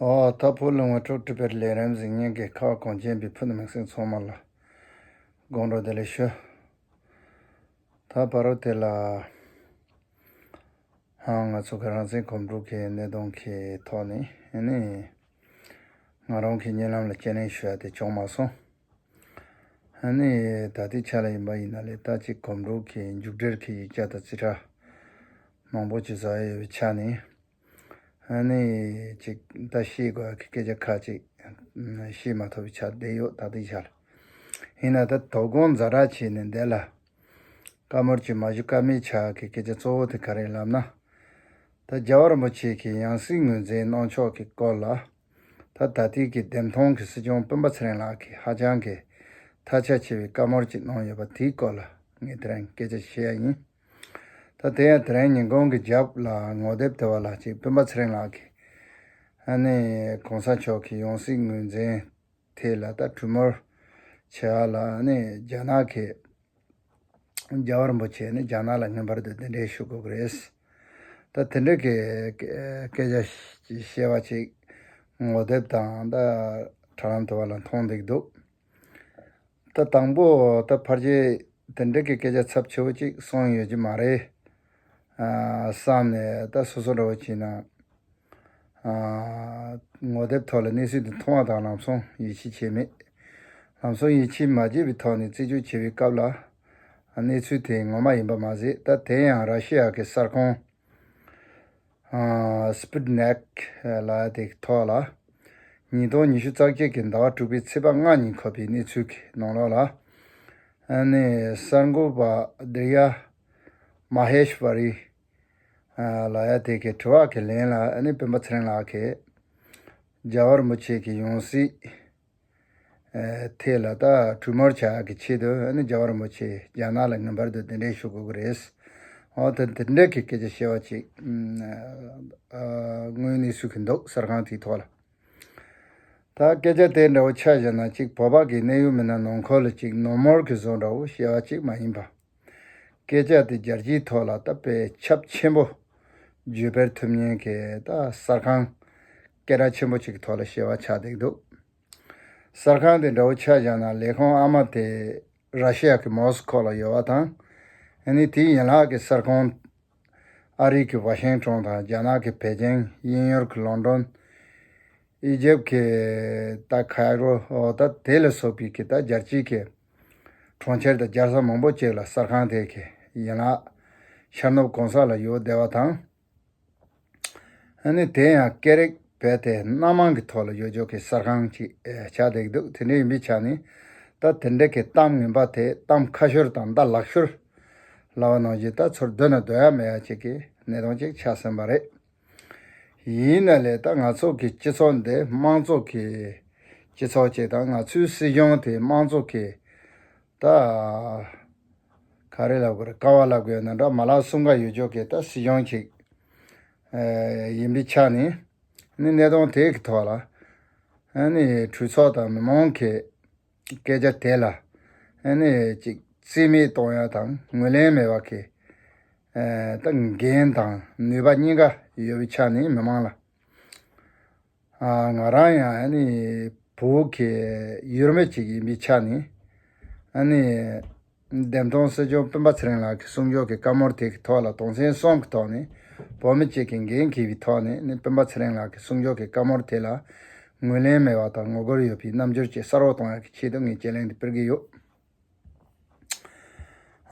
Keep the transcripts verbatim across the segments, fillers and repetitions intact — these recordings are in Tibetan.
ཨོ་ད་ཕུ་ལུང་བ་ཕྲུག་གྲུབ་པའི་ལས་རིམ་གཟིགས་མཁན་གྱི་ཁ་བ་གངས་ཅན་པའི་ཕུ་ནུ་མིང་སྲིང་ཚང་མ་ལ་དགོང་དྲོ་བདེ་ལེགས་ཞུ། ད་བར་དུ་དེ་ལ་ང་ཚོ་གི་རང་བཙན་གོམ་བགྲོད་ཀྱི་གནད་དོན་གྱི་ཐོག་ནས་ཨ་ནི་ང་རང་གི་བརྙན་ལམ་ལ་དཔྱད་གླེང་ཞུ་ཡ་དེ་བྱུང་མ་སོང་། ཨ་ནི་ད་ལྟའི་ཆ་ལ་ཡིན་པ་ཡིན་ན་ལས་ད་ཅིག་གོམ་བགྲོད་ཀྱི་མཇུག་སྒྲིལ་གྱི་ཡིག་ཆ་དང་རྩིས་ཁྲ་མང་པོ་ཅིག་བཟོ་ཡ་ཡོད་པའི་ཆ་ནས། ཨ་ནི་ཅིག་ད་ཤེས་དགོས་ཀྱི་སྐད་ཆ་ཁ་ཅིག་ཤེས་མ་ཐུབ་པའི་ཆ་བསྡད་ཡོད། ད་ལྟའི་ཆ་ལ་ཡིན་ན་ད་དོ་དགོང་ཛ་དྲག་བྱས་ནས་འདི་ལ་བཀའ་མོལ་ཅིག་མ་ཞུ་ཀ་མེད་ཆགས་ཀྱི་སྐད་ཆ་གཙོ་བོ་དེ་ག་རེ་ལབ་ན། ད་རྒྱལ་བ་རིན་པོ་ཆེ་གི་ཡང་སྲིད་ངོས་འཛིན་གནང་ཕྱོགས་ཀྱི་སྐོར་ལ། ད་ད་ལྟའི་གི་འདེམས་ཐོན་གྱི་སྲིད་སྐྱོང་སྤེན་པ་ཚེ་རིང་ལགས་ཀྱིས་ཧ་ཅང་གི་ཐལ་ཆ་ཆེ་བའི་བཀའ་མོལ་ཅིག་གནང་ཡོད་པ་དེའི་སྐོར་ལ་ངས་དེ་རིང་སྐད་ཆ་བཤད་ཡ་ཡིན། ད་དེ་ཡང་དེ་རིང་ཉིན་གུང་གི་རྒྱབ་ལ་ངོ་དེབ་དེ་བ་ལ་ཅིག་སྤེན་པ་ཚེ་རིང་ལགས་ཀྱིས་ཨ་ནི་གོང་ས་མཆོག་གི་ཡང་སྲིད་ངོས་འཛིན་དེ་ལ་ད་གྲོས་མོལ་བྱེད་ཡ་ལ་ཨ་ནི་རྒྱ་ནག་གི་རྒྱལ་བ་རིན་པོ་ཆེ་ནི་རྒྱ་ནག་ལ་ངེས་པར་དུ་གདན་འདྲེན་ཞུ་དགོས་ཀྱི་རེད། ད་དེ་འདྲ་གི་སྐད་ཆ་བཤད་པ་ཅིག་ངོ་དེབ་དང་ད་དྲ་ལམ་དུ་བ་ལ་མཐོང་བསྡད་འདུག། ད་དང་པོ་ད་ཕལ་ཆེར་དེ་འདྲ་གི་སྐད་ཆ་ཚབས་ཆེ་བོ་ཅིག་གསུངས་ཡོད་ཀྱི་མ་རེད། ཨ་བསམ་ནས་ད་སོ་སོ་འདྲ་བོ་བྱས་ན། ཨ་ངོ་དེབ་ཐོག་ལ་གནས་ཚུལ་འདི་མཐོང་བ་དང་ལམ་སང་ཡིད་ཆེས་བྱས་མེད། ལམ་སང་ཡིད་ཆེས་མ་བྱས་པའི་ཐོག་ནས་རྩད་གཅོད་བྱེད་པའི་སྐབས་ལ། གནས་ཚུལ་དེ་ངོ་མ་ཡིན་པ་མ་ཟད་ད་དེ་ཡང་ར་ཤི་ཡ་གི་གསར་ཁང་། ཨ་སྤུ་ཏི་ནེག་ལ་དེ་ཐོག་ལ། ཉིས་སྟོང་ཉི་ཤུ་རྩ་གཅིག་གི་ཟླ་བ་དྲུག་པའི་ཚེས་པ་ལྔ་ཉིན་འཁོད་པའི་གནས་ཚུལ་གྱི་ནང་ལོགས་ལ། ཨ་ནི་གསར་འགོད་པ་དྲི་ཡ་མ་ཧེཤ་བ་རི་ལ་ཡ་དེ་གའི་དྲི་བ་གི་ལན་ལ་ཨ་ནི་སྤེན་པ་ཚེ་རིང་ལགས་ཀྱིས་རྒྱལ་བ་རིན་པོ་ཆེ་གི་ཡང་སྲིད་ཐད་ལ་ད་གྲོས་མོལ་བྱ་ཡག་གི་ཆེད་དུ་ཨ་ནི་རྒྱལ་བ་རིན་པོ་ཆེ་རྒྱ་ནག་ལ་ངེས་པར་དུ་གདན་འདྲེན་ཞུ་དགོས་ཀྱི་རེད། འོ་ད་དེ་འདྲ་གི་སྐད་ཆ་བཤད་པ་ཅིག་དངོས་གནས་སུ་གི་འདུག་གསར་ཁང་དེའི་ཐོག་ལ། ད་སྐད་ཆ་དེ་འདྲ་བོ་ཆ་བཞག་ན་གཅིག་བོད་པ་གི་གནད་ཡོད་མི་སྣ་ནང་ཁུལ་ལ་གཅིག་ནོར་མོལ་གི་བཟོ་འདྲ་བོ་བཤད་པ་གཅིག་མ་ཡིན་པ། སྐད་ཆ་དེ་རྒྱལ་སྤྱིའི་ཐོག་ལ་ད་དཔེ་ཁྱབ་ཆེན་པོ་བརྗོད་སྤེལ་ཐུབ་མཁན་གྱི་ད་གསར་ཁང་སྐད་གྲགས་ཆེན་པོ་གཅིག་གི་ཐོག་ལ་བཤད་པ་ཆགས་བསྡད་འདུག། གསར་ཁང་དེ་འདྲ་བོ་ཆ་བཞག་ན་ལས་ཁུངས་ཨ་མ་དེ་ར་ཤི་ཡ་གི་མོ་སི་ཁོ་ལ་ཡོད་པ་དང་། ཨ་ནི་དེའི་ཡན་ལག་གི་གསར་ཁང་ཨ་རི་གི་ཝ་ཤིང་ཊོན་དང་རྒྱ་ནག་གི་པེ་ཅིང་དབྱིན་ཡུལ་གྱི་ལོན་ཌོན། ཨི་ཇེབ་ཀྱི་ད་ཁ་ཡག་རོ་ད་དེ་ལ་སོགས་པའི་གི་ད་རྒྱལ་སྤྱིའི་གི་གྲོང་ཁྱེར་དང་རྒྱལ་ས་མང་པོ་ཅིག་ལ་གསར་ཁང་དེ་གི་ཡན་ལག་ཤར་ནུབ་གང་ས་ལ་ཡོད་བསྡད་པ་དང་། ཨ་ནི་དེ་ཡང་སྐད་རིགས་བོད་དེ་སྣ་མང་གི་ཐོག་ལ་ཡོད་ཆོག་གི་གསར་ཁང་ཅིག་ཆགས་བསྡད་འདུག། དེ་འདྲ་ཡིན་པའི་ཆ་ནས་ད་དེ་འདྲ་གི་གཏམ་ངན་པ་དེ་གཏམ་ཁ་ཤོར་དང་ད་ལག་ཤོར་ལབ་པ་ནང་བཞིན་ད་ཚུར་བསྡུ་ན་བསྡུ་ཡ་མེད་ཡ་ཅིག་གི་གནད་དོན་ཅིག་ཆགས་ཟིན་པ་རེད། ཡིན་ན་ལས་ད་ང་ཚོ་གི་སྤྱི་ཚོགས་འདི་དམངས་གཙོ་གི་སྤྱི་ཚོགས་ཅིག་དང་ང་ཚོའི་སྲིད་གཞུང་དེ་དམངས་གཙོ་གི་ད་ག་རེ་ལབ་དགོས་རེད། ཀ་བ་ལབ་དགོས་ན་འདྲ་མ་ལག་གསུམ་ཀ་ཡོད་ཆོག་གི་ད་སྲིད་གཞུང་ཅིག་ཡིན་པའི་ཆ་ནས་ནི་གནད་དོན་དེ་གི་ཐོག་ལ་ནི་གྲོས་ཚོགས་དང་མི་མང་གི་སྐད་ཆ་དེ་ལ་ཨ་ནི་ཅིག་རྩིས་མེད་གཏོང་ཡ་དང་ངོས་ལེན་མེད་པ་གི་ཨ་ད་འགན་དང་ནུས་པ་གཉིས་ཀ་ཡོད་པའི་ཆ་ནས་མི་མང་ལ་ཨ་ང་རང་ཡང་ཨ་ནི་བོད་ཀྱི་ཡུལ་མི་ཅིག་ཡིན་པའི་ཆ་ནས་ཨ་ནི་འདེམས་ཐོན་སྲིད་སྐྱོང་སྤེན་པ་ཚེ་རིང་ལགས་ཀྱི་གསུང་ཆོས་ཀྱི་བཀའ་མོལ་དེ་གི་ཐོག་ལ་དོན་ཚན་གསུམ་གྱི་ཐོག་ནས་བོད་མི་གཅིག་གི་འགན་འཁྱེར་བའི་ཐོག་ནས་ནི་སྤེན་པ་ཚེ་རིང་ལགས་ཀྱི་གསུང་ཆོས་ཀྱི་བཀའ་མོལ་དེ་ལ་ངོས་ལེན་མེད་པ་དང་ངོ་རྒོལ་ཡོད་པའི་རྣམ་འགྱུར་ཅིག་གསལ་བོ་གཏོང་ཡག་གི་ཆེད་དུ་ངས་དཔྱད་གླེང་འདི་སྤེལ་གྱི་ཡོད།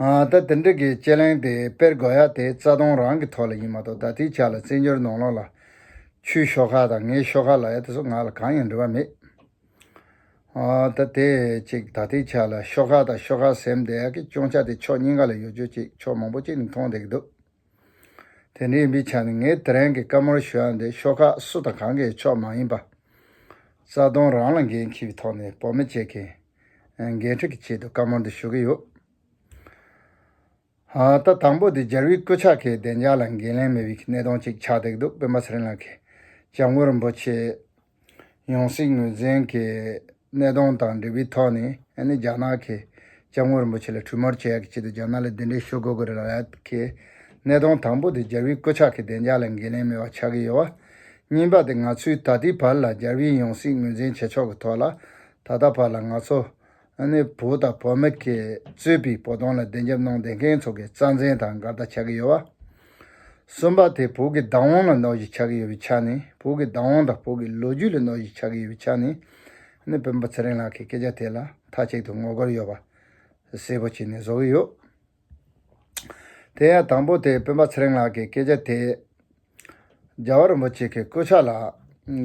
ཨ་ད་དེ་འདྲ་གི་དཔྱད་གླེང་དེ་སྤེལ་དགོས་ཡ་དེ་རྩ་དོན་རང་གི་ཐོག་ལ་ཡིན་མ་གཏོགས་ད་ལྟའི་ཆ་ལ་བཙན་བྱོལ་ནང་ལོགས་ལ་ཁྱོད་ཤོག་ཁག་དང་ངའི་ཤོག་ཁག་ལབ་ཡ་དེ་ཚོ་ང་ལ་གང་ཡང་འབྲེལ་བ་མེད། ཨ་ད་དེ་ཅིག་ད་ལྟའི་ཆ་ལ་ཤོག་ཁག་དང་ཤོག་ཁག་ཟེར་བསྡད་ཡ་གི་སྐྱོན་ཆ་དེ་ཕྱོགས་གཉིས་ཀ་ལ་ཡོད་རྒྱུ་ཅིག་ཕྱོགས་མང་པོ་ཅིག་ནས་མཐོང་བསྡད་ཀྱི་འདུག། དེ་འདྲ་ཡིན་པའི་ཆ་ནས་ངས་དེ་རིང་གི་བཀའ་མོལ་ཞུ་ཡ་འདི་ཤོག་ཁག་སུ་དང་གང་གི་ཕྱོགས་མ་ཡིན་པ། རྩ་དོན་རང་ལ་འགན་འཁྱེར་བའི་ཐོག་ནས་བོད་མི་བཅས་ཀྱི་འགན་འཁྲི་གི་ཆེད་དུ་བཀའ་མོལ་འདི་ཞུ་གི་ཡོད། ཨ་ད་དང་པོ་འདི་རྒྱལ་བའི་སྐུ་ཕྱྭ་གི་བདེ་འཇགས་ལ་འགན་ལེན་མེད་པའི་གནད་དོན་ཅིག་ཆགས་བསྡད་འདུག། སྤེན་པ་ཚེ་རིང་ལགས་ཀྱིས་སྐྱབས་མགོན་རིན་པོ་ཆེ་ཡང་སྲིད་ངོས་འཛིན་གྱི་གནད་དོན་དང་འབྲེལ་བའི་ཐོག་ནས་ཨ་ནི་རྒྱ་ནག་གི་སྐྱབས་མགོན་རིན་པོ་ཆེ་ལ་གྲོས་མོལ་བྱེད་ཡག་གི་ཆེད་དུ་རྒྱ་ནག་ལ་གདན་འདྲེན་ཞུ་དགོས་ཀྱི་རེད་ལབ་ཡག་གི་གནད་དོན་དང་པོ་དེ་རྒྱལ་བའི་སྐུ་ཕྱྭ་གི་བདེ་འཇགས་ལ་འགན་ལེན་མེད་པ་ཆགས་ཀྱི་ཡོད་པ། གཉིས་པ་དེ་ང་ཚོས་ད་ལྟའི་བར་ལ་རྒྱལ་བའི་ཡང་སྲིད་ངོས་འཛིན་བྱེད་ཕྱོགས་ཀྱི་ཐོག་ལ་ད་ལྟ་བར་ལ་ང་ཚོ་ཨ་ནི་བོད་དང་བོད་མི་གིས་གཙོས་པའི་བོད་དོན་ལ་བདེན་རྒྱབ་གནང་བསྡད་མཁན་ཚོ་གི་རྩ་འཛིན་དང་འགལ་ཟླ་ཆགས་ཀྱི་ཡོད་པ། གསུམ་པ་དེ་བོད་ཀྱི་བདག་དབང་ལ་གནོད་གཞི་ཆགས་ཀྱི་ཡོད་པའི་ཆ་ནས། བོད་ཀྱི་བདག་དབང་དང་བོད་ཀྱི་ལོ་རྒྱུས་ལ་གནོད་གཞི་ཆགས་ཀྱི་ཡོད་པའི་ཆ་ནས། ཨ་ནི་སྤེན་པ་ཚེ་རིང་ལགས་ཀྱི་སྐད་ཆ་དེ་ལ་མཐའ་གཅིག་ཏུ་ངོ་རྒོལ་ཡོད་པ་གསལ་པོ་བྱས་ནས་བཟོ་གི་ཡོད། དེ་ཡང་དང་པོ་དེ་སྤེན་པ་ཚེ་རིང་ལགས་ཀྱི་སྐད་ཆ་དེ་རྒྱལ་བ་རིན་པོ་ཆེ་གི་སྐུ་ཕྱྭ་ལ་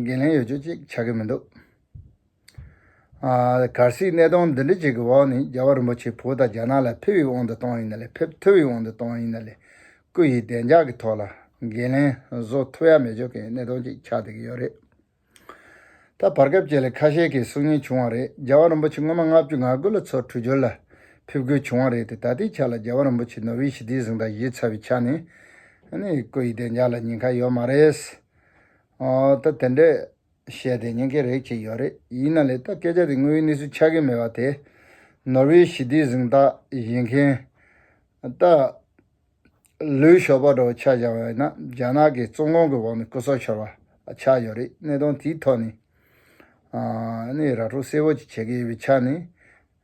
འགན་ལེན་ཡོད་རྒྱུ་ཅིག་ཆགས་ཀྱི་མི་འདུག། ཨ། གལ་སྲིད་གནད་དོན་འདི་འདྲ་ཅིག་གི་འོག་ནས་རྒྱལ་བ་རིན་པོ་ཆེ་བོད་དང་རྒྱ་ནག་ལ་ཕེབས་པའི་དབང་དུ་བཏང་བ་ཡིན་ན་ལས། ཕེབས་ཐུབ་པའི་དབང་དུ་བཏང་བ་ཡིན་ན་ལས། སྐུ་ཡི་བདེ་འཇགས་ཀྱི་ཐོག་ལ་འགན་ལེན་བཟོ་ཐུབ་ཡ་མེད་རྒྱུ་གི་གནད་དོན་ཅིག་ཆགས་བསྡད་ཀྱི་ཡོད་རེད། ད་བར་སྐབས་ཅིག་ལ་ཁ་ཤས་ཀྱིས་གསུང་མྱོང་བྱུང་བ་རེད། རྒྱལ་བ་རིན་པོ་ཆེ་སྔོན་མ་ལྔ་བཅུ་ང་དགུ་ལ་མཚོ་བྲོས་བྱོལ་ལ་ཕེབས་དགོས་བྱུང་བ་རེད་དེ། ད་ལྟའི་ཆ་ལ་རྒྱལ་བ་རིན་པོ་ཆེ་ནོར་ཝེ་ཞི་བདེའི་གཟེངས་རྟགས་བཞེས་ཚར་བའི་ཆ་ནས་ཨ་ནི་སྐུ་ཡི་བདེ་འཇགས་ལ་ཉེན་ཁ་ཡོད་མ་རེད། ཨོ། ད་དེ་འདྲས་བཤད་བསྡད་མཁན་རིགས་ཅིག་ཡོད་རེད། ཡིན་ན་ལས་ད་སྐད་ཆ་དེ་དངོས་ཡོད་གནས་ཚུལ་ཆགས་ཀྱི་མེད་པ་དེ། ནོར་ཝེ་ཞི་བདེའི་གཟེངས་རྟགས་བཞེས་མཁན་ད། ལུས་ཤོར་བ་འདྲ་བོ་ཆ་བཞག་པ་ཡིན་ན། རྒྱ་ནག་གི་བཙོན་ཁང་གི་འོག་ནས་སྐུ་སྲོག་ཤོར་བ་ཆགས་ཡོད་རེད། གནད་དོན་དེའི་ཐོག་ནས་ཨ་ནི་ར་སྤྲོད་གསལ་བོ་ཅིག་བྱེད་ཀྱི་ཡོད་པའི་ཆ་ནས།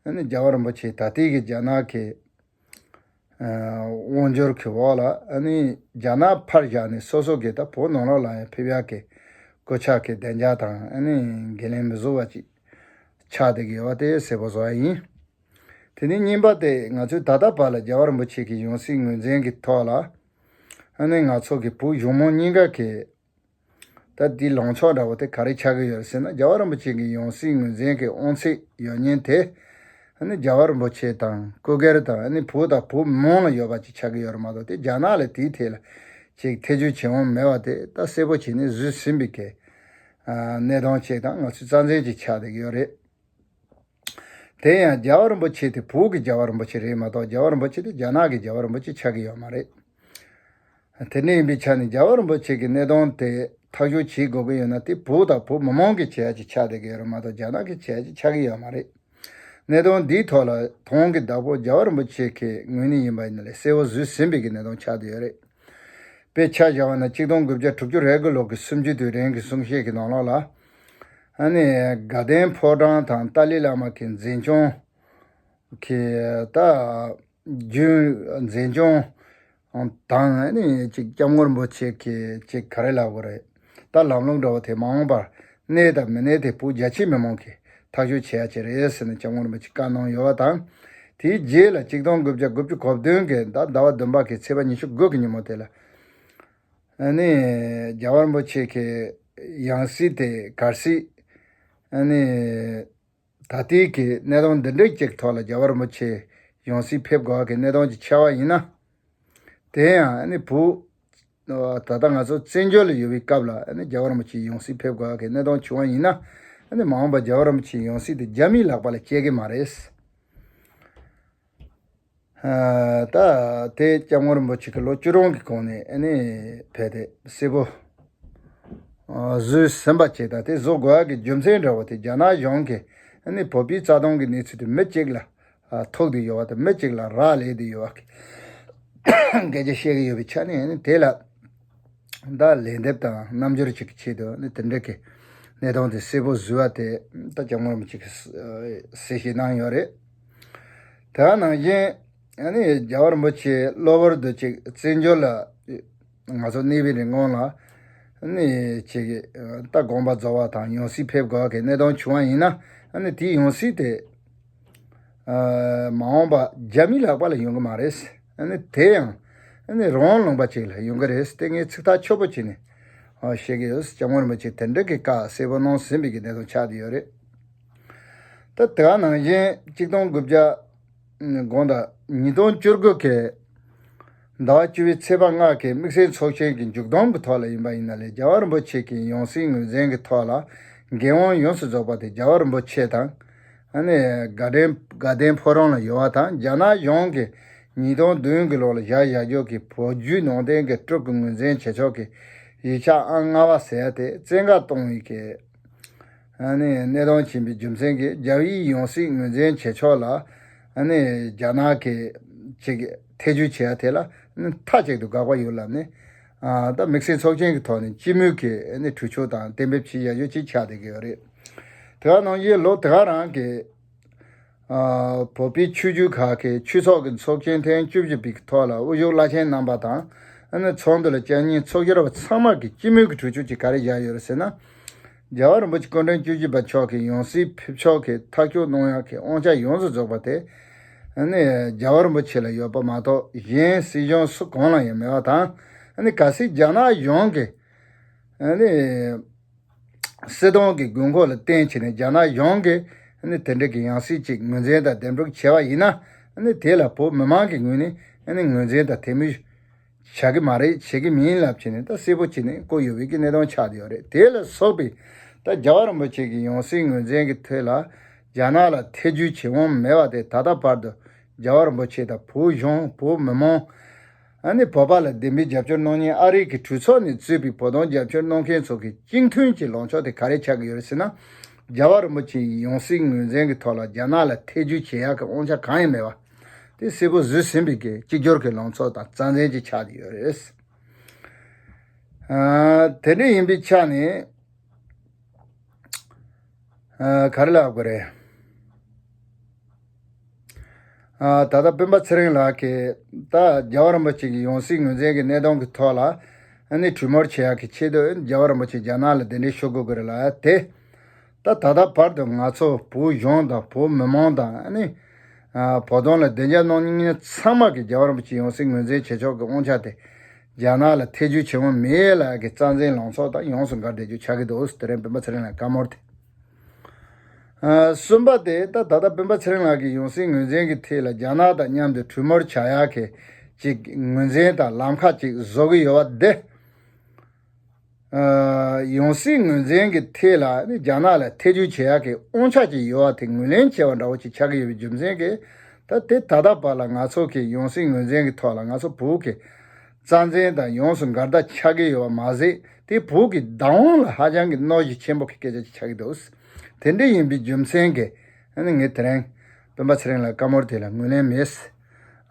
ཨ་ནི་རྒྱལ་བ་རིན་པོ་ཆེ་ད་ལྟའི་གི་རྒྱ་ནག་གི་ཨ་དབང་སྒྱུར་གྱི་འོག་ལ། ཨ་ནི་རྒྱ་ནག་ཕར་བཞག་ནས་སོ་སོ་གི་ད་བོད་ནང་ལོགས་ལ་ཡང་ཕེབས་ཡག་གི་གོད་ཆག་གི་བདེ་འཇགས་དང་། ཨ་ནི་འགན་ལེན་མི་བཟོ་བ་ཅིག་ཆགས་བསྡད་ཀྱི་ཡོད་པ་དེ་གསལ་པོ་བཟོ་ཡ་ཡིན། དེ་ནས་གཉིས་པ་དེ་ང་ཚོས་ད་ལྟ་བར་ལ་རྒྱལ་བ་རིན་པོ་ཆེ་གི་ཡང་སྲིད་ངོས་འཛིན་གྱི་ཐོག་ལ། ཨ་ནི་ང་ཚོ་གི་བོད་གཞུང་མང་གཉིས་ཀ་གི་ད་དེའི་ལངས་ཕྱོགས་འདྲ་བོ་དེ་ག་རེ་ཆགས་ཀྱི་ཡོད་རེད་ཟེར་ན། རྒྱལ་བ་རིན་པོ་ཆེ་གི་ཡང་སྲིད་ངོས་འཛིན་གྱི་དབང་ཚད་ཡོད་མཁན་དེ། ཨ་ནི་རྒྱལ་བ་རིན་པོ་ཆེ་དང་སྐུ་སྒེར་དང་། ཨ་ནི་བོད་དང་བོད་མི་མང་ལ་ཡོད་པ་ཅིག་ཆགས་ཀྱི་ཡོད་རེད་མ་གཏོགས། དེ་རྒྱ་ནག་ལ་དེའི་ཐད་ལ་ཅིག་ཐེ་བྱུས་བྱེད་དབང་མེད་པ་དེ་ད་གསལ་པོ་བྱས་ནས་བཟོས་ཟིན་པའི་གི་ཨ་གནད་དོན་ཅིག་དང་། ང་ཚོའི་རྩ་འཛིན་ཅིག་ཆགས་བསྡད་ཀྱི་ཡོད་རེད། དེ་ཡང་རྒྱལ་བ་རིན་པོ་ཆེ་དེ་བོད་ཀྱི་རྒྱལ་བ་རིན་པོ་ཆེ་རེད་མ་གཏོགས། རྒྱལ་བ་རིན་པོ་ཆེ་དེ་རྒྱ་ནག་གི་རྒྱལ་བ་རིན་པོ་ཆེ་ཆགས་ཀྱི་ཡོད་མ་རེད། དེ་འདྲ་ཡིན་པའི་ཆ་ནས་རྒྱལ་བ་རིན་པོ་ཆེ་གི་གནད་དོན་དེ་ཐག་གཅོད་བྱེད་དགོས་ཀྱི་ཡོད་ན། དེ་བོད་དང་བོད་མི་མང་གི་བྱེད་ཡ་ཅིག་ཆགས་བསྡད་ཀྱི་ཡོད་རེད་མ་གཏོགས། རྒྱ་ནག་གི་བྱེད་ཡ་ཅིག་ཆགས་ཀྱི་ཡོད་མ་རེད། གནད་དོན་འདིའི་ཐོག་ལ་དོན་གྱི་བདག་པོ་རྒྱལ་བ་རིན་པོ་ཆེ་གི་ངོས་ནས་ཡིན་པ་ཡིན་ན་ལས། གསལ་བོ་བཟོས་ཟིན་པའི་གི་གནད་དོན་ཆགས་བསྡད་ཡོད་རེད། དཔེ་ཆ་བཞག་པ་ན་གཅིག་སྟོང་དགུ་བརྒྱ་དྲུག་ཅུ་རེ་དགུ་ལོ་གི་གསུམ་བཅུའི་དུས་དྲན་གྱི་གསུང་བཤད་ཀྱི་ནང་ལོགས་ལ། ཨ་ནི་དགའ་ལྡན་ཕོ་བྲང་དང་ཏཱ་ལའི་བླ་མ་གི་འཛིན་སྐྱོང་གི་ད་རྒྱུན་འཛིན་སྐྱོང་དང་། ཨ་ནི་ཅིག་སྐྱབས་མགོན་རིན་པོ་ཆེ་གི་ཅིག་ག་རེ་ལབ་དགོས་རེད། ད་ལམ་ལུགས་འདྲ་བོ་དེ་མ་འོངས་པར་གནས་དང་མི་གནས་དེ་བོད་རྒྱ་ཆེ་མི་མང་གིས་ཐག་གཅོད་བྱེད་ཡ་ཅིག་རེད་ཟེར་ནས་སྐྱབས་མགོན་རིན་པོ་ཆེ་བཀའ་གནང་ཡོད་པ་དང་། དེའི་རྗེས་ལ་གཅིག་སྟོང་དགུ་བརྒྱ་དགུ་བཅུ་གོ་བདུན་གི་ཟླ་ཟླ་བ་བདུན་པ་གི་ཚེས་པ་ཉི་ཤུ་དགུ་གི་ཉིན་མོ་དེ་ལ། ཨ་ནི་རྒྱལ་བ་རིན་པོ་ཆེ་གི་ཡང་སྲིད་དེ་གལ་སྲིད། ཨ་ནི་ད་ལྟའི་གི་གནད་དོན་འདི་འདྲའི་ཅིག་ཐོག་ལ་རྒྱལ་བ་རིན་པོ་ཆེ་ཡང་སྲིད་ཕེབས་དགོས་པ་གི་གནད་དོན་ཅིག་ཆགས་པ་ཡིན་ན། དེ་ཡང་ཨ་ནི་བོད་ད་ལྟ་ང་ཚོ་བཙན་བྱོལ་ལ་ཡོད་པའི་སྐབས་ལ། ཨ་ནི་རྒྱལ་བ་རིན་པོ་ཆེ་ཡང་སྲིད་ཕེབས་དགོས་པ་གི་གནད་དོན་བྱུང་བ་ཡིན་ན། ཨ་ནི་མ་འོངས་པ་རྒྱལ་བ་རིན་པོ་ཆེ་ཡང་སྲིད་དེ་རྒྱ་མིའི་ལག་པ་ལ་སྐྱེལ་གི་མ་རེད། ཨ། ད་དེ་སྐྱབས་མགོན་རིན་པོ་ཆེ་གི་ལོ་བཅུ་གྲངས་ཀྱི་གོང་ནས་ཨ་ནི་ཕེབས་ཏེ་གསལ་པོ་བཟོས་ཟིན་པ་བྱས། ད་དེ་བཟོ་དགོས་ཡག་གི་རྒྱུ་མཚན་འདྲ་བོ་དེ་རྒྱ་ནག་གཞུང་གིས་ཨ་ནི་བོད་པའི་རྩ་དོན་གྱི་གནས་ཚུལ་དེ་མི་གཅིག་ལ་ཐུག་བསྡད་ཡོད་པ་དང་། མི་གཅིག་ལ་རག་ལས་བསྡད་ཡོད་པ་གི་སྐད་ཆ་བཤད་ཀྱི་ཡོད་པའི་ཆ་ནས། ཨ་ནི་དེ་ལ་ད་ལན་འདེབས་དང་རྣམ་འགྱུར་ཅིག་གི་ཆེད་དུ་ནི་དེ་འདྲ་གི་གནད་དོན་དེ་གསལ་པོ་བཟོས་པ་དེ། ད་སྐྱབས་མགོན་རིན་པོ་ཆེ་གིས་གསལ་བཤད་གནང་ཡོད་རེད། དེ་ནང་བཞིན་ཨ་ནི་རྒྱལ་བ་རིན་པོ་ཆེ་གློ་བུར་དུ་ཅིག་བཙན་བྱོལ་ལ་ང་ཚོ་གནས་པའི་རིང་གོང་ལ་ཨ་ནི་ཅིག་ད་དགོངས་པ་རྫོགས་པ་དང་ཡང་སྲིད་ཕེབས་དགོས་པ་གི་གནད་དོན་བྱུང་བ་ཡིན་ན། ཨ་ནི་དེའི་ཡང་སྲིད་དེ་ཨ་མ་འོངས་པ་རྒྱ་མིའི་ལག་པ་ལ་ཡོང་གི་མ་རེད། ཨ་ནི་དེ་ཡང་ཨ་ནི་རང་དབང་ལུང་པ་ཅིག་ལ་ཡོང་གི་རེད། དེ་ངས་ཚིག་ཐག་ཆོད་པོ་བྱས་ནས་ཨ་བཤད་ཀྱི་ཡོད། སྐྱབས་མགོན་རིན་པོ་ཆེ་དེ་འདྲ་གི་བཀའ་གསལ་པོ་གནང་ཟིན་པའི་གི་གནད་དོན་ཆགས་བསྡད་ཡོད་རེད། ད་དེ་ག་ནང་བཞིན་གཅིག་སྟོང་དགུ་བརྒྱ་དགུང་ཟླ་ཉིས་སྟོང་བཅུ་དགུ་གི་ཟླ་བ་བཅུ་པའི་ཚེས་པ་ལྔ་གི་དམིགས་བསལ་ཚོགས་ཆེན་གྱི་མཇུག་བསྡོམས་ཀྱི་ཐོག་ལ་ཡིན་པ་ཡིན་ན་ལས། རྒྱལ་བ་རིན་པོ་ཆེ་གི་ཡང་སྲིད་ངོས་འཛིན་གྱི་ཐོག་ལ་འགན་དབང་ཡོངས་སུ་རྫོགས་པ་དེ་རྒྱལ་བ་རིན་པོ་ཆེ་དང་། ཨ་ནི་དགའ་ལྡན་དགའ་ལྡན་ཕོ་བྲང་ལ་ཡོད་པ་དང་། རྒྱ་ནག་གཞུང་གིས་ཉིས་སྟོང་བདུན་གྱི་ལོ་ལ་བཞག་བཞག་རྒྱུ་གི་བོད་བརྒྱུད་ནང་བསྟན་གྱི་སྒྲུབ་ཀྱི་ངོས་འཛིན་བྱེད་ཕྱོགས་ཀྱི་ཡིག་ཆ་ཨང་ལྔ་པ་ཟེར་ཡ་དེ་བཙན་བཀའ་གཏོང་བའི་གི་ཨ་ནི་གནད་དོན་ཕྱིན་པའི་རྒྱུ་མཚན་གྱིས། རྒྱལ་བའི་ཡང་སྲིད་ངོས་འཛིན་བྱེད་ཕྱོགས་ལ་ཨ་ནི་རྒྱ་ནག་གིས་ཅིག་ཐེ་བྱུས་བྱེད་ཡ་དེ་ལ་ཨ་ནི་མཐའ་གཅིག་ཏུ་དགག་པ་ཡོད་ལབ་ནས། ད་དམིགས་བསལ་ཚོགས་ཆེན་གྱི་ཐོག་ནས་སྤྱི་མོས་ཀྱི་ཨ་ནི་གྲོས་ཆོད་དང་གཏན་འབེབས་བྱེད་ཡ་ཡོད་ཅིག་ཆགས་བསྡད་ཀྱི་ཡོད་རེད། དེ་ག་ནང་བཞིན་ལོ་དེ་ག་རང་གི་བོད་པའི་ཆོས་བརྒྱུད་ཁག་གི་ཆོས་ཚོགས་ཀྱི་ཚོགས་ཆེན་ཐེངས་བཅུ་བཞི་པའི་ཐོག་ལ་དབུ་བཞུགས་བླ་ཆེན་རྣམ་པ་དང་ཨ་ནི་ཚོགས་འདུ་ལ་བཅར་མཁན་ཚོགས་བཞུགས་པ་ཚང་མ་གི་སྤྱི་མོས་ཀྱི་གྲོས་ཆོད་ཅིག་ག་རེ་བཞག་ཡོད་རེད་ཟེར་ན། རྒྱལ་བ་རིན་པོ་ཆེ་སྐུ་ཕྲེང་བཅུ་བཞི་པ་མཆོག་གིས་ཡང་སྲིད་ཕེབས་ཕྱོགས་ཀྱི་ཐག་གཅོད་གནང་ཡག་གི་དབང་ཆ་ཡོངས་སུ་རྫོགས་པ་དེ་ཨ་ནི་རྒྱལ་བ་རིན་པོ་ཆེ་ལ་ཡོད་པ་མ་གཏོགས་གཞན་སྲིད་གཞུང་སུ་གང་ལ་ཡང་མེད་པ་དང་། ཨ་ནི་གལ་སྲིད་རྒྱ་ནག་གཞུང་གིས་ཨ་ནི་སྲིད་དོན་གྱི་དགོས་མཁོ་ལ་བརྟེན་བྱས་ནས་རྒྱ་ནག་གཞུང་གིས་ཨ་ནི་དེ་འདྲ་གི་ཡང་སྲིད་ཅིག་ངོས་འཛིན་དང་འདེམས་སྒྲུག་བྱས་པ་ཡིན་ན། ཨ་ནི་དེ་ལ་བོད་མི་མང་གི་ངོས་ནས་ཨ་ནི་ངོས་འཛིན་དང་དད་མོས་བྱ་གི་མ་རེད། བྱེད་ཀྱི་མིན་ལབ་བྱས་ནས་ད་གསལ་པོ་བྱས་ནས་བཀོད་ཡོད་པའི་གི་གནད་དོན་ཆགས་བསྡད་ཡོད་རེད། དེ་ལ་སོགས་པའི་ད་རྒྱལ་བ་རིན་པོ་ཆེ་གི་ཡང་སྲིད་ངོས་འཛིན་གྱི་ཐད་ལ་རྒྱ་ནག་ལ་ཐེ་ཇུས་བྱེད་དབང་མེད་པ་དེ་ད་ལྟ་བར་དུ་རྒྱལ་བ་རིན་པོ་ཆེ་དང་བོད་གཞུང་བོད་མི་མང་། ཨ་ནི་བོད་པ་ལ་བདེན་པའི་རྒྱབ་སྐྱོར་གནང་མཁན་ཨ་རི་གི་གྲོས་ཚོགས་ནས་གཙོས་པའི་བོད་དོན་རྒྱབ་སྐྱོར་གནང་མཁན་ཚོ་གི་གཅིག་མཐུན་གྱི་ལངས་ཕྱོགས་དེ་ག་རེ་ཆགས་ཀྱི་ཡོད་རེད་ཟེར་ན། རྒྱལ་བ་རིན་པོ་ཆེ་ཡི་ཡང་སྲིད་ངོས་འཛིན་གྱི་ཐོག་ལ་རྒྱ་ནག་ལ་ཐེ་ཇུས་བྱེད་ཡག་གི་དབང་ཆ་གང་ཡང་མེད་པ། དེ་གསལ་པོ་བཟོས་ཟིན་པའི་གི་གཅིག་གྱུར་གྱི་ལངས་ཕྱོགས་དང་རྩ་འཛིན་ཅིག་ཆགས་ཀྱི་ཡོད་རེད། ཨ། དེ་འདྲ་ཡིན་པའི་ཆ་ནས། ཨ། ག་རེ་ལབ་དགོས་རེད། ཨ། ད་ལྟ་སྤེན་པ་ཚེ་རིང་ལགས་ཀྱིས་ད་རྒྱལ་བ་རིན་པོ་ཆེ་གི་ཡང་སྲིད་ངོས་འཛིན་གྱི་གནད་དོན་གྱི་ཐོག་ལ་ཨ་ནི་གྲོས་མོལ་བྱེད་ཡག་གི་ཆེད་དུ་རྒྱལ་བ་རིན་པོ་ཆེ་རྒྱ་ནག་ལ་གདན་འདྲེན་ཞུ་དགོས་ཀྱི་རེད་ལབ་ཡ་དེ། ད་ད་ལྟ་བར་དུ་ང་ཚོ་བོད་གཞུང་དང་བོད་མི་མང་དང་ཨ་ནི་ཨ། བོད་དོན་ལ་བདེ་འཇགས་གནང་མཁན་ཚང་མ་གིས་རྒྱལ་བ་རིན་པོ་ཆེ་ཡང་སྲིད་ངོས་འཛིན་བྱེད་ཕྱོགས་ཀྱི་དབང་ཆ་དེ་རྒྱ་ནག་ལ་ཐེ་ཇུས་བྱེད་དབང་མེད་ལབ་ཡག་གི་རྩ་འཛིན་ལངས་ཕྱོགས་དང་ཡོངས་སུ་འགལ་བསྡད་རྒྱུ་ཆགས་ཀྱི་འདུག། དེ་རིང་སྤེན་པ་ཚེ་རིང་ལགས་བཀའ་མོལ་དེ། ཨ། གསུམ་པ་དེ་ད་ད་ལྟ་སྤེན་པ་ཚེ་རིང་ལགས་ཀྱིས་ཡང་སྲིད་ངོས་འཛིན་གྱི་ཐད་ལ་རྒྱ་ནག་དང་མཉམ་དུ་གྲོས་མོལ་བྱ་ཡག་གི་ཅིག་ངོས་འཛིན་དང་ལམ་ཁ་ཅིག་བཟོ་གི་ཡོད་པ་དེ། ཨ། ཡང་སྲིད་ངོས་འཛིན་གྱི་ཐད་ལ་ནི་རྒྱ་ནག་ལ་ཐེ་ཇུས་བྱེད་ཡག་གི་དབང་ཆ་ཅིག་ཡོད་པ་དེ་ངོས་ལེན་བྱས་པ་འདྲ་བོ་ཅིག་ཆགས་ཀྱི་ཡོད་པའི་རྒྱུ་མཚན་གྱིས། ད་དེ་ད་ལྟ་བར་ལ་ང་ཚོ་གི་ཡང་སྲིད་ངོས་འཛིན་གྱི་ཐོག་ལ་ང་ཚོ་བོད་ཀྱི་རྩ་འཛིན་དང་ཡོངས་སུ་འགལ་ཟླ་ཆགས་ཀྱི་ཡོད་པ་མ་ཟད། དེ་བོད་ཀྱི་བདག་དབང་ལ་ཧ་ཅང་གི་གནོད་གཞི་ཆེན་པོ་གི་སྐད་ཆ་ཅིག་ཆགས་ཀྱི་འདུག། དེ་འདྲ་ཡིན་པའི་རྒྱུ་མཚན་གྱིས་ཨ་ནི་ངས་དེ་རིང་སྤེན་པ་ཚེ་རིང་ལགས་བཀའ་མོལ་དེ་ལ་ངོས་ལེན་མེད།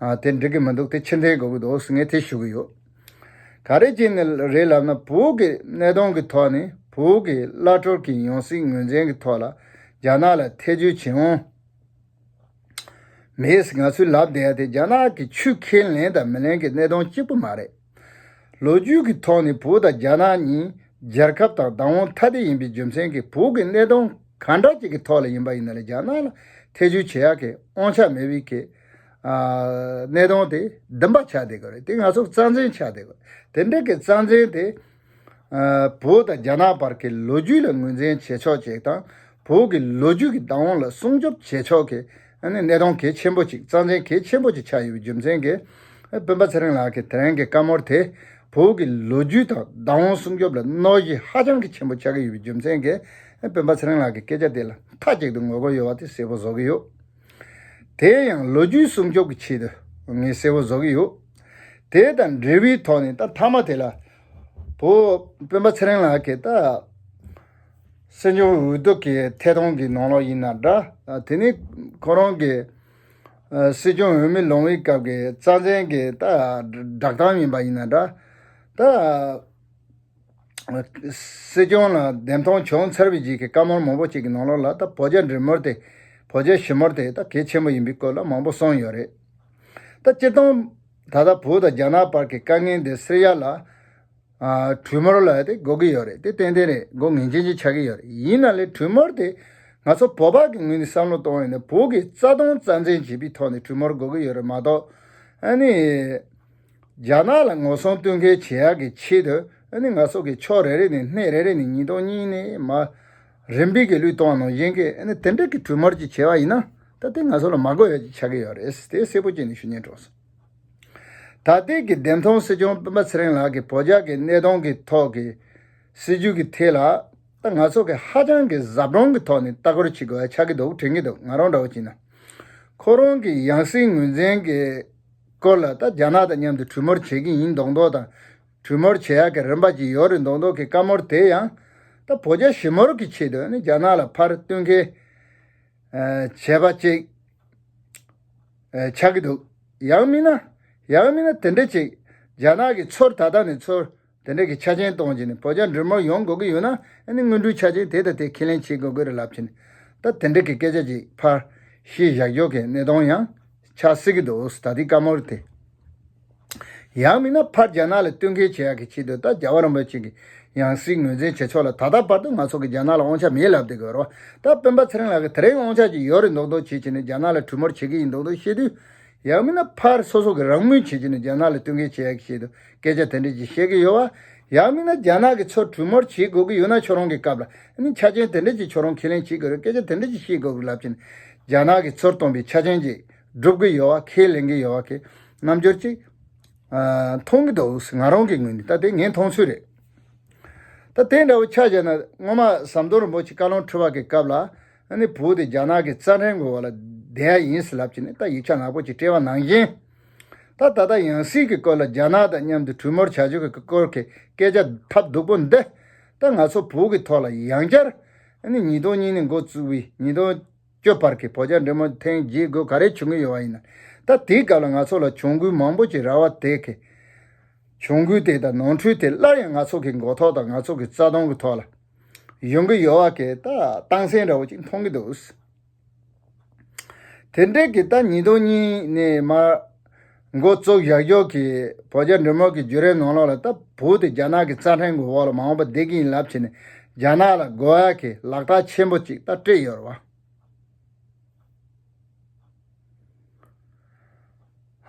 ཨ། དེ་འགྲིག་གི་མི་འདུག། དེ་ཕྱིར་འཐེན་དགོས་ཀྱི་འདུག་ངས་དེ་ཞུ་གི་ཡོད། ག་རེ་བྱས་ནས་རེད་ལབ་ན། བོད་ཀྱི་གནད་དོན་གྱི་ཐོག་ནས་བོད་ཀྱི་བླ་སྤྲུལ་གྱི་ཡང་སྲིད་ངོས་འཛིན་གྱི་ཐོག་ལ་རྒྱ་ནག་ལ་ཐེ་ཇུས་བྱེད་དབང་མེད་ཟེར་ང་ཚོས་ལབ་བསྡད་ཡ་དེ་རྒྱ་ནག་གི་ཆོས་ཁས་ལེན་དང་མི་ལེན་གྱི་གནད་དོན་གཅིག་པུ་མ་རེད། ལོ་རྒྱུས་ཀྱི་ཐོག་ནས་བོད་དང་རྒྱ་ནག་གཉིས་རྒྱལ་ཁབ་དང་བདག་དབང་ཐ་དད་ཡིན་པའི་རྒྱུ་མཚན་གྱིས་བོད་ཀྱི་གནད་དོན་ག་འདྲ་ཅིག་གི་ཐོག་ལ་ཡིན་པ་ཡིན་ན་ལས་རྒྱ་ནག་ལ་ཐེ་ཇུས་བྱེད་ཡག་གི་དབང་ཆ་མེད་པའི་གི། ཨ། གནད་དོན་དེ་འདུན་པ་ཆགས་བསྡད་ཀྱི་རེད། དེ་ང་ཚོ་རྩ་འཛིན་ཆགས་བསྡད་ཀྱི་རེད། དེ་འདྲ་གི་རྩ་འཛིན་དེ། ཨ། བོད་དང་རྒྱ་ནག་བར་གྱི་ལོ་རྒྱུས་ལ་ངོས་འཛིན་བྱེད་ཕྱོགས་ཅིག་དང་། བོད་ཀྱི་ལོ་རྒྱུས་ཀྱི་བདག་དབང་ལ་སྲུང་སྐྱོབ་བྱེད་ཕྱོགས་ཀྱི་ཨ་ནི་གནད་དོན་གལ་ཆེན་པོ་ཅིག། རྩ་འཛིན་གལ་ཆེན་པོ་ཅིག་ཆགས་ཡོད་པའི་རྒྱུ་མཚན་གྱིས། ཨ། སྤེན་པ་ཚེ་རིང་ལགས་ཀྱི་དེ་རིང་གི་བཀའ་མོལ་དེ་བོད་ཀྱི་ལོ་རྒྱུས་དང་བདག་དབང་སྲུང་སྐྱོབ་ལ་གནོད་གཞི་ཧ་ཅང་གི་ཆེན་པོ་ཆགས་ཀྱི་ཡོད་པའི་རྒྱུ་མཚན་གྱིས། ཨ། སྤེན་པ་ཚེ་རིང་ལགས་ཀྱི་སྐད་ཆ་དེ་ལ་མཐའ་གཅིག་ཏུ་ངོ་རྒོལ་ཡོད་པ་དེ་གསལ་པོ་བཟོ་གི་ཡོད། དེ་ཡང་ལོ་རྒྱུས་སྲུང་སྐྱོབ་ཀྱི་ཆེད་དུ་ངས་གསལ་པོ་བཟོ་གི་ཡོད། དེ་དང་འབྲེལ་བའི་ཐོག་ནས་ད་མཐའ་མ་དེ་ལ་བོད་སྤེན་པ་ཚེ་རིང་ལགས་ཀྱིས་ད་སྲིད་སྐྱོང་འོས་བསྡུ་གི་ཐད་གཏོང་གི་ནང་ལོགས་ཡིན་ན་འདྲ། དེ་ནི་ཁོ་རང་གི་ཨ། སྲིད་སྐྱོང་འོས་མི་ལངས་པའི་སྐབས་ཀྱི་རྩ་འཛིན་གྱི་ད་བསྒྲགས་གཏམ་ཡིན་པ་ཡིན་ན་འདྲ། ད་སྲིད་སྐྱོང་ལ་འདེམས་ཐོན་བྱུང་ཚར་བའི་རྗེས་ཀྱི་བཀའ་མོལ་མང་པོ་ཅིག་གི་ནང་ལོགས་ལ་ད་བོད་རྒྱ་འབྲེལ་མོལ་དེ། བོད་རྒྱ་ཞི་མོལ་དེ་ད་གལ་ཆེན་པོ་ཡིན་པའི་སྐོར་ལ་མང་པོ་གསུངས་ཡོད་རེད། ད་སྤྱིར་བཏང་ད་ལྟ་བོད་དང་རྒྱ་ནག་བར་གྱི་དཀའ་ངལ་འདི་སེལ་ཡ་ལ། ཨ། གྲོས་མོལ་ལབ་ཡ་དེ་དགོས་ཀྱི་ཡོད་རེད། དེ་ཏན་ཏན་རེད། དགོས་ངེས་ཅན་ཅིག་ཆགས་ཀྱི་ཡོད་རེད། ཡིན་ན་ལས་གྲོས་མོལ་དེ་ང་ཚོ་བོད་པ་གི་ངོས་ནས་བསམ་བློ་གཏོང་ཡོང་ན་བོད་ཀྱི་རྩ་དོན་རྩ་འཛིན་བྱེད་པའི་ཐོག་ནས་གྲོས་མོལ་དགོས་ཀྱི་ཡོད་རེད་མ་གཏོགས། ཨ་ནི་རྒྱ་ནག་ལ་ངོ་སྲུང་གཏོང་མཁན་བྱེད་ཡག་གི་ཆེད་དུ་ཨ་ནི་ང་ཚོ་གི་ཕྱོགས་རེ་རེ་ནས་སྣེ་རེ་རེ་ནས་ཉིས་སྟོང་གཉིས་ནས་མར་རིམ་པས་ཀྱི་བློས་གཏོང་བ་ནང་བཞིན་གྱི་ཨ་ནི་དེ་འདྲ་གི་གྲོས་མོལ་ཅིག་བྱས་པ་ཡིན་ན་ད་དེ་ང་ཚོ་ལ་མ་དགོས་ཡ་ཅིག་ཆགས་ཀྱི་ཡོད་རེད། དེ་གསལ་པོ་བྱས་ནས་ཞུ་སྙིང་བྲོ་སོང་། ད་ལྟའི་གི་འདེམས་ཐོན་སྲིད་སྐྱོང་སྤེན་པ་ཚེ་རིང་ལགས་ཀྱིས་བོད་རྒྱ་གི་གནད་དོན་གྱི་ཐོག་གི་སྲིད་ཇུས་ཀྱི་ཐད་ལ་ད་ང་ཚོ་གི་ཧ་ཅང་གི་གཟབ་གྲོང་གི་ཐོག་ནས་ལྟ་སྐོར་བྱེད་དགོས་ཡ་ཆགས་ཀྱི་འདུག། དྲན་གྱི་འདུག། ང་རང་འདྲ་བོ་བྱས་ན། ཁོ་རང་གི་ཡང་སྲིད་ངོས་འཛིན་གྱི་སྐོར་ལ་ད་རྒྱ་ནག་དང་མཉམ་དུ་གྲོས་མོལ་བྱེད་ཀྱི་ཡིན་མདོག་མདོག་དང་། གྲོས་མོལ་བྱེད་ཡག་གི་རིམ་པ་ཅིག་ཡོད་རེད་མདོག་མདོག་གི་བཀའ་མོལ་དེ་ཡང་ད་བོད་རྒྱ་ཞི་མོལ་གྱི་ཆེད་དུ་ནི་རྒྱ་ནག་ལ་ཕར་སྟོན་མཁན་བྱས་པ་ཅིག་ཆགས་ཀྱི་འདུག། ཡང་མིན་ན། ཡང་མིན་ན་དེ་འདྲ་ཅིག་རྒྱ་ནག་གི་ཚུར་ད་ལྟ་ནས་ཚུར་ དེ་འདྲ་གི་ཆ་རྐྱེན་གཏོང་བྱས་ནས་བོད་རྒྱ་འབྲེལ་མོལ་ཡོང་དགོས་ཀྱི་ཡོད་ན། ཨ་ནི་སྔོན་འགྲོའི་ཆ་རྐྱེན་དེ་དང་དེ་ཁས་ལེན་བྱེད་དགོས་ཀྱི་རེད་ལབ་བྱས་ནས། ད་དེ་འདྲ་གི་སྐད་ཆ་ཅིག་ཕར་བཤད་བཞག་ཡོད་ཀྱི་གནས་སྟངས་ཡང་ཆགས་སྲིད་ཀྱི་འདུག་ད་ལྟའི་བཀའ་མོལ་དེ། ཡང་མིན་ན་ཕར་རྒྱ་ནག་ལ་བསྟུན་མཁས་བྱེད་ཡག་གི་ཆེད་དུ། ད་རྒྱལ་བ་རིན་པོ་ཆེ་གི་ཡང་སྲིད་ངོས་འཛིན་བྱེད་ཕྱོགས་ལ་ད་ལྟ་བར་དུ་ང་ཚོ་གི་རྒྱ་ནག་ལ་དབང་ཆ་མེད་ལབ་བསྡད་ཀྱི་ཡོད་རེད་བ། ད་སྤེན་པ་ཚེ་རིང་ལགས་ཀྱིས་དེ་རིང་དབང་ཆ་ཅིག་ཡོད་རེད་མདོག་མདོག་བྱེད་བྱས་ནས་རྒྱ་ནག་ལ་གྲོས་མོལ་བྱེད་ཀྱི་ཡིན་མདོག་མདོག་བཤད་དུས། ཡང་མིན་ན་ཕར་སོ་སོ་གི་རང་མོས་བྱེད་ཀྱི་ནས་རྒྱ་ནག་ལ་བསྟུན་མཁས་བྱེད་ཡག་གི་ཆེད་དུ་སྐད་ཆ་དེ་འདྲ་ཅིག་བཤད་ཀྱི་ཡོད་བ། ཡང་མིན་ན་རྒྱ་ནག་གི་ཚུར་གྲོས་མོལ་བྱེད་དགོས་ཀྱི་ཡོད་ན་ཁྱོད་རང་གི་སྐབས་ལ་ཨ་ནི་ཆ་རྐྱེན་དེ་འདྲ་ཅིག་ཁྱོད་རང་ཁས་ལེན་བྱེད་དགོས་རེད། སྐད་ཆ་དེ་འདྲ་ཅིག་བཤད་དགོས་རེད་ལབ་བྱས་ནས་རྒྱ་ནག་གིས་ཚུར་གཏོང་བའི་ཆ་རྐྱེན་ཅིག་སྒྲུབ་ཀྱི་ཡོད་བ། ཁས་ལེན་གྱི་ཡོད་བ་གི་རྣམ་འགྱུར་ཅིག་ཨ་མཐོང་གི་འདུག་ང་རང་གི་ངོས་ནས་ད་དེ་ངས་མཐོང་ཚུལ་རེད། ད་དེ་འདྲ་བོ་ཆ་བཞག་ན། སྔོན་མ་ཟམ་གདོང་རིན་པོ་ཆེ་བཀའ་བློན་ཁྲི་པ་གི་སྐབས་ལ་ཨ་ནི་བོད་དེ་རྒྱ་ནག་གི་རྩ་ཁྲིམས་ཀྱི་འོག་ལ་བསྡད་ཡ་ཡིན་ཟེར་ལབ་བྱས་ནས་ད་ཡིག་ཆ་ནག་པོ་ཅིག་སྤྲད་པ་ནང་བཞིན། ད་ད་ལྟ་ཡང་སྲིད་ཀྱི་སྐོར་ལ་རྒྱ་ནག་དང་མཉམ་དུ་གྲོས་མོལ་བྱ་རྒྱུ་གི་སྐོར་གྱི་སྐད་ཆ་ཐབས་སྡུག་པོ་འདི། ད་ང་ཚོ་བོད་ཀྱི་ཐོག་ལ་ཡང་བསྐྱར་ཨ་ནི་ཉིས་སྟོང་གཉིས་ནས་འགོ་བཙུགས་པའི་ཉིས་སྟོང་བཅུ་བར་གྱི་བོད་རྒྱ་འབྲེལ་མོལ་ཐེངས་བརྒྱད་དགུ་ག་རེ་བྱུང་གི་ཡོད་པ་ཡིན་ན། ད་དེའི་སྐབས་ལ་ང་ཚོ་ལ་གྱོང་གུན་མང་པོ་ཅིག་རག་པ་དེ་གི་གྱོང་གུན་དེ་དང་ནོར་འཁྲུལ་དེ་སླར་ཡང་ང་ཚོ་གི་མགོ་ཐོག་དང་ང་ཚོ་གི་རྩ་དོན་གི་ཐོག་ལ་ཡོང་གི་ཡོད་པ་གི་ད་རྟགས་མཚན་འདྲ་བོ་ཅིག་མཐོང་གི་འདུག་དེ་འདྲའི་གི་ད་ཉིས་སྟོང་གཉིས་ནས་མར་འགོ་བཙུགས་བཞག་ཡོད་གི་བོད་རྒྱ་འབྲེལ་མོལ་གི་བརྒྱུད་རིམ་ནང་ལོགས་ལ། ད་བོད་དེ་རྒྱ་ནག་གི་རྩ་ཁྲིམས་གི་འོག་ལ་མ་འོངས་པ་བསྡད་ཀྱི་ཡིན་ལབ་བྱས་ནས་རྒྱ་ནག་ལ་དགོས་ཡ་གི་ལག་རྟགས་ཆེན་པོ་ཅིག་ད་སྤྲད་ཡོད་རེད་བ།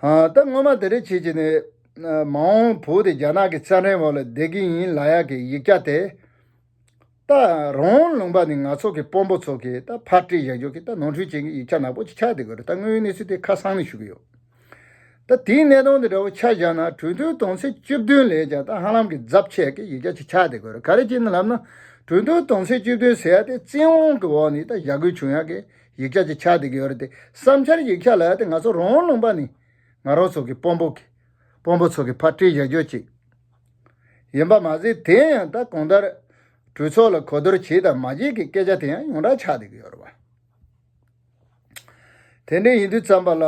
ཧ། ད་སྔོན་མ་དེ་འདྲ་བྱས་བྱས་ནས་མ་འོངས་བོད་དེ་རྒྱ་ནག་གི་རྩ་ཁྲིམས་འོག་ལ་བསྡད་ཀྱི་ཡིན་ལབ་ཡ་གི་ཡིག་ཆ་དེ། ད་རང་ལུང་པ་ནས་ང་ཚོ་གི་དཔོན་པོ་ཚོ་གིས་ད་ཕར་སྤྲད་བཞག་རྒྱུ་གི་ད་ནོར་འཁྲུལ་ཅན་གྱི་ཡིག་ཆ་ནག་པོ་ཅིག་ཆགས་བསྡད་ཀྱི་རེད། ད་དངོས་ཡོད་གནས་ཚུལ་དེ་ཁ་གསང་ནས་ཞུ་གི་ཡོད། ད་དེའི་གནད་དོན་དེ་འདྲ་བོ་ཆ་བཞག་ན། གྲོས་མཐུན་དོན་ཚན་བཅུ་བདུན་ལས་ཀྱང་ད་ཧ་ལམ་གྱི་རྫབ་ཆེ་གི་ཡིག་ཆ་ཅིག་ཆགས་བསྡད་ཀྱི་རེད། ག་རེ་བྱས་ནས་ལབ་ན། གྲོས་མཐུན་དོན་ཚན་བཅུ་བདུན་ཟེར་ཡ་དེ་བཙན་དབང་གི་འོག་ནས་ད་བཞག་དགོས་བྱུང་ཡ་གི་ཡིག་ཆ་ཅིག་ཆགས་བསྡད་ཀྱི་ཡོད་རེད་དེ། བསམ་འཆར་ཡིག་ཆ་ལབ་ཡ་དེ་ང་ཚོ་རང་ལུང་པ་ནས་ང་རང་ཚོ་གི་དཔོན་པོ་གི་དཔོན་པོ་ཚོ་གིས་ཕར་སྤྲད་བཞག་རྒྱུ་ཅིག་ཡིན་པ་མ་ཟད། དེ་ཡང་ད་གང་ལྟར་གྲོས་ཚོགས་ལ་གོ་བསྡུར་བྱས་དང་མ་བྱས་ཀྱི་སྐད་ཆ་དེ་ཡང་ཡོངས་གྲགས་ཆགས་བསྡད་ཀྱི་ཡོད་རེད་བ། དེ་འདྲ་ཡིན་དུས་ཙམ་པ་ལ།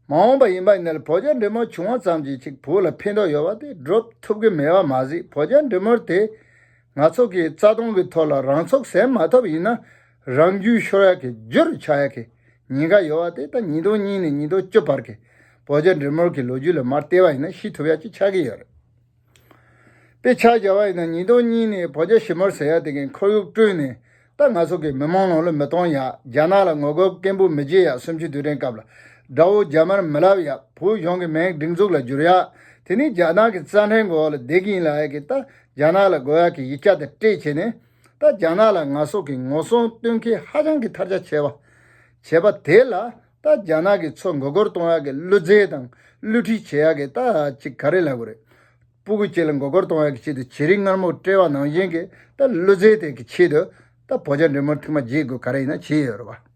མ་འོངས་པ་ཡིན་པ་ཡིན་ན་ལ་བོད་རྒྱ་འབྲེལ་མོལ་བྱུང་བ་ཙམ་གྱིས་ཅིག་བོད་ལ་ཕན་ཐོགས་ཡོད་པ་དེ་སྒྲུབ་ཐུབ་ཀྱི་མེད་པ་མ་ཟད། བོད་རྒྱ་འབྲེལ་མོལ་དེ་ང་ཚོ་གི་རྩ་དོན་གྱི་ཐོག་ལ་རང་ཚུགས་ཟིན་མ་ཐུབ་ཡིན་ན། རང་རྒྱུད་ཤོར་ཡ་གི་རྒྱུ་རུ་ཆགས་ཡ་གི་ཉེན་ཁ་ཡོད་པ་དེ་ད་ཉིས་སྟོང་གཉིས་ནས་ཉིས་སྟོང་བཅུ་བར་གྱི་བོད་རྒྱ་འབྲེལ་མོལ་གྱི་ལོ་རྒྱུས་ལ་མར་བལྟས་པ་ཡིན་ན་ཤེས་ཐུབ་ཡ་ཅིག་ཆགས་ཀྱི་ཡོད་རེད། དཔེ་ཆ་བཞག་པ་ཡིན་ན། ཉིས་སྟོང་གཉིས་ནས་བོད་རྒྱ་ཞི་མོལ་ཟེར་ཡ་དེ་གའི་ཁོར་ཡུག་བསྐྲུན་ནས། ད་ང་ཚོ་གི་མི་མང་ལོག་བློ་མི་གཏོང་ཡ། རྒྱ་ནག་ལ་ངོ་རྒོལ་སྐད་འབོད་མི་བྱེད་ཡ། གསུམ་བཅུའི་དུས་དྲན་སྐབས་ལ་དགྲ་བོ་རྒྱ་དམར་མི་ལབ་ཡ། བོད་གཞུང་གི་མིང་སྒྲིག་འཛུགས་ལ་བསྒྱུར་ཡ། དེ་ནས་རྒྱ་ནག་གི་རྩ་ཁྲིམས་འོག་ལ་བསྡད་ཀྱི་ཡིན་ལབ་ཡ་གི་ད་རྒྱ་ནག་ལ་དགོས་ཡ་གི་ཡིག་ཆ་དེ་སྤྲད་བྱས་ནས། ད་རྒྱ་ནག་ལ་ང་ཚོ་གི་ངོ་སྲུང་བསྟུན་མཁས་ཧ་ཅང་གི་ཐར་ཆ་ཆེ་བ་བྱས་པ་དེ་ལ། ད་རྒྱ་ནག་གི་ཚོ་མགོ་སྐོར་གཏོང་ཡ་གི་བློ་རྩེ་དང་བསླུ་བྲིད་བྱེད་ཡ་གི་ད་ཅིག་ག་རེ་ལབ་དགོས་རེད། སྤུ་གུ་གཅིག་ལ་མགོ་སྐོར་གཏོང་ཡ་གི་ཆེད་དུ་བྱི་རིལ་མངར་མོ་སྤྲད་པ་ནང་བཞིན་གྱི་ད་བློ་རྩེ་དེ་གི་ཆེད་དུ་ད་བོད་རྒྱ་འབྲེལ་མོལ་ཐེངས་མ་བརྒྱད་དགུ་ག་རེ་ཡིན་ན་བྱས་ཡོད་རེད་བ།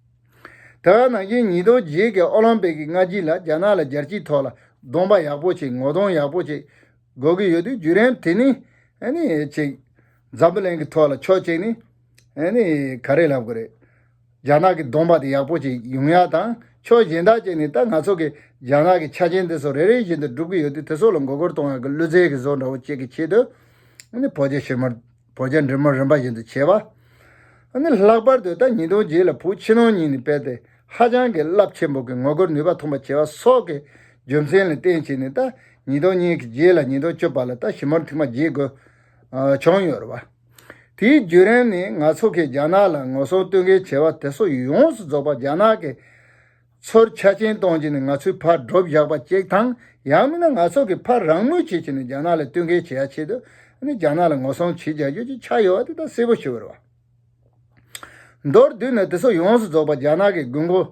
དེ་ནང་བཞིན་ཉིས་སྟོང་བརྒྱད་ཀྱི་ཨོ་ལིམ་པིག་གི་སྔ་རྗེས་ལ་རྒྱ་ནག་ལ་རྒྱལ་སྤྱིའི་ཐོག་ལ་གདོང་པ་ཡག་པོ་ཅིག་ངོ་གདོང་ཡག་པོ་ཅིག་དགོས་ཀྱི་ཡོད་དུས། བརྒྱུད་རིམ་དེ་ནི་ཨ་ནི་ཅིག་འཛམ་བུ་གླིང་གི་ཐོག་ལ་ཕྱོགས་གཅིག་ནས་ཨ་ནི་ག་རེ་ལབ་དགོས་རེད། རྒྱ་ནག་གི་གདོང་པ་དེ་ཡག་པོ་ཅིག་ཡོང་ཡ་དང་། ཕྱོགས་གཞན་དག་ཅིག་ནས་ད་ང་ཚོ་གི་རྒྱ་ནག་གི་ཆ་རྐྱེན་དེ་ཚོ་རེ་རེ་བཞིན་དུ་སྒྲུབ་ཀྱི་ཡོད་དུས། དེ་ཚོ་ལ་མགོ་སྐོར་གཏོང་ཡག་གི་བློ་རྩེ་གི་བཟོ་འདྲ་བོ་ཅིག་གི་ཆེད་དུ་ཨ་ནི་བོད་རྒྱ་ཞི་མོལ། བོད་རྒྱ་འབྲེལ་མོལ་རིམ་པ་བཞིན་དུ་བྱས་པ། ཨ་ནི་ལྷག་པར་དུ་ད་ཉིས་སྟོང་བརྒྱད་ལ་བོད་ཕྱི་ནང་གཉིས་ནས་སྤེལ་ཏེ་ཧ་ཅང་གི་རླབས་ཆེན་པོ་གི་ངོ་རྒོལ་ནུས་པ་ཐོན་པ་བྱས་པ་སོགས་ཀྱི་རྒྱུ་མཚན་ལ་བརྟེན་བྱས་ནས། ད་ཉིས་སྟོང་གཉིས་ཀྱི་རྗེས་ལ་ཉིས་སྟོང་བཅུ་བར་ལ་ད་ཞི་མོལ་ཐེངས་མ་བརྒྱད་དགུ་ཨ་བྱུང་ཡོད་རེད་བ། དེའི་བརྒྱུད་རིམ་ནས་ང་ཚོ་གིས་རྒྱ་ནག་ལ་ངོ་སྲུང་བསྟུན་མཁས་བྱས་པ་དེ་ཚོ་ཡོངས་སུ་རྫོགས་པ་རྒྱ་ནག་གི་ཚུར་ཆ་རྐྱེན་གཏོང་བྱས་ནས་ང་ཚོས་ཕར་སྒྲུབ་བཞག་པ་ཅིག་དང་། ཡང་མིན་ན་ང་ཚོ་གིས་ཕར་རང་མོས་བྱེད་བྱས་ནས་རྒྱ་ནག་ལ་བསྟུན་མཁས་བྱེད་ཡ་ཆེད་དུ་ཨ་ནི་རྒྱ་ནག་ལ་ངོ་སྲུང་བྱེད་བཞག་རྒྱུ་ཅིག་ཆགས་ཡོད་པ་དེ་ད་གསལ་པོ་ཞེ་པོ་རེད་བ། མདོར་བསྡུས་ན་དེ་ཚོ་ཡོངས་སུ་རྫོགས་པ་རྒྱ་ནག་གི་དགོས་མཁོ་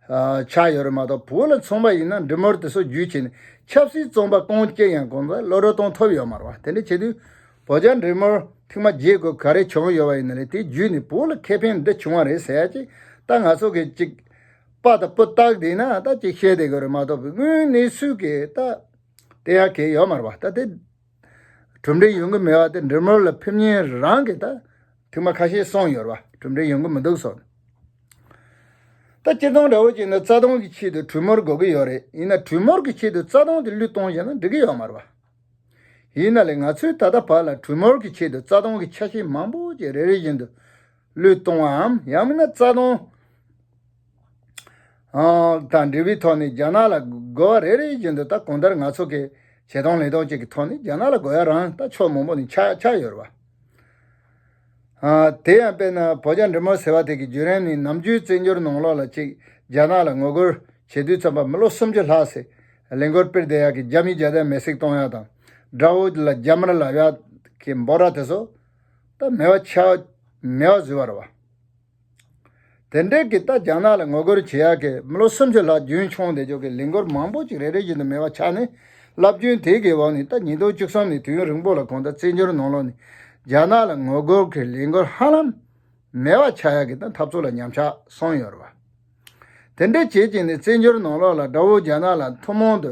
ཨ་ཆགས་ཡོད་རེད་མ་གཏོགས། བོད་ལ་མཚོན་པ་ཡིན་ན་འབྲེལ་མོལ་དེ་ཚོ་བརྒྱུད་བྱས་ནས་ཆབ་སྲིད་བཙོན་པ་གང་བསྐྱལ་ཡང་གང་ལྟར་གློད་གྲོལ་གཏོང་ཐུབ་ཡོད་མ་རེད་བ། དེ་འདྲ་བྱེད་དུས་བོད་རྒྱ་འབྲེལ་མོལ་ཐེངས་མ་བརྒྱད་དགུ་ག་རེ་བྱུང་ཡོད་པ་ཡིན་ན་རེད། དེ་བརྒྱུད་ནས་བོད་ལ་ཁེ་ཕན་འདི་བྱུང་བ་རེད་ཟེར་ཡ་ཅིག་ད་ང་ཚོ་གིས་ཅིག་པ་དང་སྤུ་བཏགས་བསྡད་ན་ད་ཅིག་བཤད་བསྡད་དགོས་རེད་མ་གཏོགས། དངོས་གནས་ཚུལ་གྱི་ད་བལྟ་ཡ་གང་ཡང་ཡོད་མ་རེད་བ། ད་དེ་གྲུབ་འབྲས་ཡོང་གི་མེད་པ་དེ་འབྲེལ་མོལ་ལ་ཕེབས་མཁན་རང་གིས་ད་ཐེངས་མ་ཁ་ཤས་གསུངས་ཡོད་རེད་བ། གྲུབ་འབྲས་ཡོང་གི་མི་འདུག་ཟེར། ད་སྤྱིར་བཏང་འདྲ་བོ་བྱས་ན་རྩ་དོན་གྱི་ཆེད་དུ་གྲོས་མོལ་དགོས་ཀྱི་ཡོད་རེད། ཡིན་ན་གྲོས་མོལ་གྱི་ཆེད་དུ་རྩ་དོན་དེ་བློས་གཏོང་བྱས་ན་འགྲིག་གི་ཡོད་མ་རེད་བ། ཡིན་ན་ལས་ང་ཚོས་ད་ལྟ་བར་ལ་གྲོས་མོལ་གྱི་ཆེད་དུ་རྩ་དོན་གྱི་ཆ་ཤས་མང་པོ་ཅིག་རེ་རེ་བཞིན་དུ་བློས་གཏོང་བའམ། ཡང་མིན་ན་རྩ་དོན་དང་འབྲེལ་བའི་ཐོག་ནས་རྒྱ་ནག་ལ་དགོས་པ་རེ་རེ་བཞིན་དུ། ད་གང་ལྟར་ང་ཚོ་གི་བྱེད་སྟངས་ལས་སྟངས་ཅིག་གི་ཐོག་ནས་རྒྱ་ནག་ལ་དགོས་ཡ་རང་ད་ཕྱོགས་མང་པོ་ནས་ཆགས་ཆགས་ཡོད་རེད་བ། ཨ། དེ་ཡང་དཔེར་ན་བོད་རྒྱ་འབྲེལ་མོལ་ཟེར་བ་དེ་གི་བརྒྱུད་རིམ་ནི་ནམ་རྒྱུན་བཙན་བྱོལ་ནང་ལོགས་ལ་ཅིག་རྒྱ་ནག་ལ་ངོ་རྒོལ་བྱེད་དུས་ཙམ་པ་མི་ལོ་སུམ་ཅུ་ལྷག་ཙམ་ལས་འགུལ་སྤེལ་བསྡད་ཡག་གི་རྒྱ་མིའི་རྒྱལ་དར་མེ་བསྲེགས་གཏོང་ཡག་དང་། དགྲ་བོ་ལ་རྒྱ་དམར་ལབ་ཡག་གི་འབོད་སྒྲ་དེ་ཚོ་ད་མེད་པ་ཆགས། མེད་པ་བཟོས་པ་རེད་བ། དེ་འདྲའི་གི་ད་རྒྱ་ནག་ལ་ངོ་རྒོལ་བྱེད་ཡག་གི་མི་ལོ་སུམ་ཅུ་ལྷག་རྒྱུན་འཁྱོངས་བསྡད་ཆོག་གི་ལས་འགུལ་མང་པོ་ཅིག་རེ་རེ་བཞིན་དུ་མེད་པ་ཆགས་ནས། རླབས་རྒྱུན་དེ་གི་འོག་ནས་ད་ཉིས་སྟོང་བཅུ་གསུམ་ནས་དུས་ཡུན་རིང་པོ་ལ་གང་ལྟར་བཙན་བྱོལ་ནང་ལོགས་ནས་རྒྱ་ནག་ལ་ངོ་རྒོལ་གྱི་ལས་འགུལ་ཧ་ལམ་མེད་པ་ཆགས་ཡག་གི་ད་འཐབ་རྩོད་ལ་ཉམས་ཆག་སོང་ཡོད་རེད་བ། དེ་འདྲ་བྱེད་ཀྱིན་ནས་བཙན་བྱོལ་ནང་ལོགས་ལ་དགྲ་བོ་རྒྱ་ནག་ལ་ཐུན་མོང་དུ་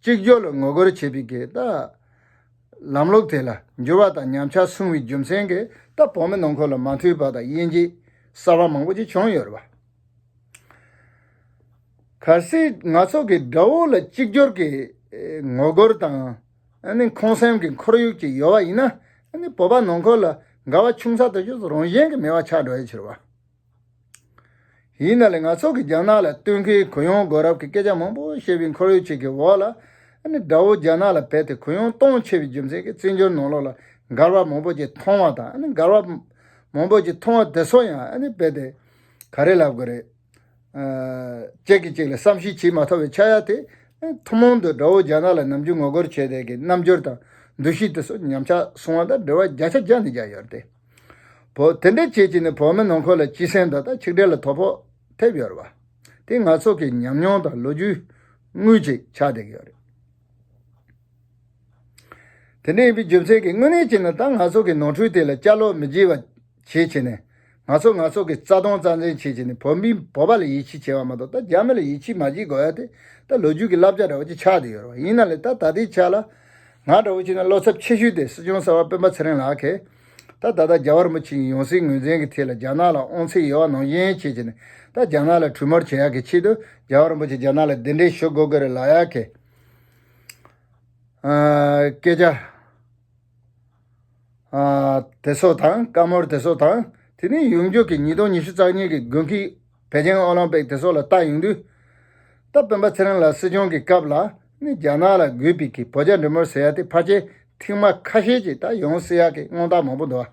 གཅིག་གྱུར་ལ་ངོ་རྒོལ་བྱེད་པའི་གི་ད་ལམ་ལུགས་དེ་ལ་འགྱུར་བ་དང་ཉམས་ཆག་སོང་བའི་རྒྱུ་མཚན་གྱིས་ད་བོད་མི་ནང་ཁུལ་ལ་མ་མཐུན་པ་དང་དབྱེ་འབྱེད་གསར་བ་མང་པོ་ཅིག་བྱུང་ཡོད་རེད་བ། གལ་སྲིད་ང་ཚོ་གི་དགྲ་བོ་ལ་གཅིག་གྱུར་གྱི་ཨེ་ངོ་རྒོལ་དང་། ཨ་ནི་ཁོང་སེམས་ཀྱི་ཁོར་ཡུག་ཅིག་ཡོད་པ་ཡིན་ན། ཨ་ནི་བོད་པ་ནང་ཁུལ་ལ་འགལ་བ་ཆུང་ས་དེ་ཚོ་རང་བཞིན་གྱིས་མེད་པ་ཆགས་འགྲོ་ཡི་ཕྱིར་བ། ཡིན་ན་ལས་ང་ཚོ་གི་རྒྱ་ནག་ལ་བསྟུན་མཁས་གུ་ཡངས་དགོས་རབས་ཀྱི་སྐད་ཆ་མང་པོ་བཤད་པའི་ཁོར་ཡུག་ཅིག་གི་འོག་ལ། ཨ་ནི་དགྲ་བོ་རྒྱ་ནག་ལ་རྦད་དེ་གུ་ཡངས་གཏོང་ཆེ་བའི་རྒྱུ་མཚན་གྱིས་བཙན་བྱོལ་ནང་ལོགས་ལ་འགལ་བ་མང་པོ་ཅིག་མཐོང་བ་དང་། ཨ་ནི་འགལ་བ་མང་པོ་ཅིག་མཐོང་བ་དེ་ཚོ་ཡང་ཨ་ནི་རྦད་དེ་ག་རེ་ལབ་དགོས་རེད། ཨ། གཅིག་གིས་གཅིག་ལ་བསམ་ཤེས་བྱེད་མ་ཐུབ་པའི་ཆགས་ཡ་དེ། ཐུན་མོང་དུ་དགྲ་བོ་རྒྱ་ནག་ལ་ནམ་རྒྱུན་ངོ་རྒོལ་བྱས་བསྡད་ཀྱི་རྣམ་འགྱུར་དང་འདུ་ཤེས་དེ་ཚོ་ཉམས་ཆག་སོང་བ་དང་འབྲེལ་བ་བརྒྱ་ཆ་བརྒྱ་ནས་བརྒྱ་ཡོད་རེད་དེ། བོད་དེ་འདྲ་བྱེད་ཀྱི་ནས་བོད་མི་ནང་ཁུལ་ལ་སྤྱི་སེམས་དང་ད་ཆིག་སྒྲིལ་ལ་དོ་ཕོག་ཐེབས་ཡོད་རེད་བ། དེ་ང་ཚོ་གི་ཉམས་མྱོང་དང་ལོ་རྒྱུས་དངོས་ཅིག་ཆགས་བསྡད་ཀྱི་ཡོད་རེད། དེ་འདྲ་ཡིན་པའི་རྒྱུ་མཚན་གྱིས་དངོས་གནས་བྱས་ན་ད་ང་ཚོ་གི་ནོར་འཁྲུལ་དེ་ལ་བསྐྱར་ལོག་མི་བྱེད་པ་བྱེད་བྱས་ནས། ང་ཚོ་ང་ཚོ་གི་རྩ་དོན་རྩ་འཛིན་བྱེད་བྱས་ནས། བོད་མི་བོད་པ་ལ་ཡིད་ཆེས་བྱེད་པ་མ་གཏོགས་ད་རྒྱ་མི་ལ་ཡིད་ཆེས་མ་བྱེད་དགོས་ཡ་དེ་ད་ལོ་རྒྱུས་ཀྱི་བསླབ་བྱ་འདྲ་བོ་ཅིག་ཆགས་བསྡད་ཡོད་རེད་བ། ཡིན་ན་ལས་ད་ད་ལྟའི་ཆ་ལ་ང་འདྲ་བོ་བྱས་ན་བློ་འཚབ་ཆེ་ཤོས་དེ་སྲིད་སྐྱོང་གསར་པ་སྤེན་པ་ཚེ་རིང་ལགས་ཀྱིས་ད་ད་ལྟ་རྒྱལ་བ་རིན་པོ་ཆེའི་ཡང་སྲིད་ངོས་འཛིན་གྱི་ཐད་ལ་རྒྱ་ནག་ལ་དབང་ཚད་ཡོད་པ་ནང་བཞིན་བྱེད་བྱས་ནས། ད་རྒྱ་ནག་ལ་གྲོས་མོལ་བྱེད་ཡག་གི་ཆེད་དུ་རྒྱལ་བ་རིན་པོ་ཆེ་རྒྱ་ནག་ལ་གདན་འདྲེན་ཞུ་དགོས་ཀྱི་རེད་ལབ་ཡག་གི་ཨ། སྐད་ཆ། ཨ། དེ་ཚོ་དང་། བཀའ་མོལ་དེ་ཚོ་དང་། དེ་ནས་ཡོང་རྒྱུ་གི་ཉིས་སྟོང་ཉི་ཤུ་རྩ་གཉིས་ཀྱི་དགུན་ཁའི་པེ་ཅིང་ཨོ་ལིམ་པིག་དེ་ཚོ་ལ་ལྟ་ཡོང་དུས། ད་སྤེན་པ་ཚེ་རིང་ལགས་སྲིད་སྐྱོང་གི་སྐབས་ལ་ནི་རྒྱ་ནག་ལ་གུས་པའི་གི་བོད་རྒྱ་འབྲེལ་མོལ་ཟེར་ཡ་དེ་ཕལ་ཆེར་ཐེངས་མ་ཁ་ཤས་ཅིག་ད་ཡོང་སྲིད་ཡ་གི་སྔོན་བརྡ་མང་པོ་འདུག་བ།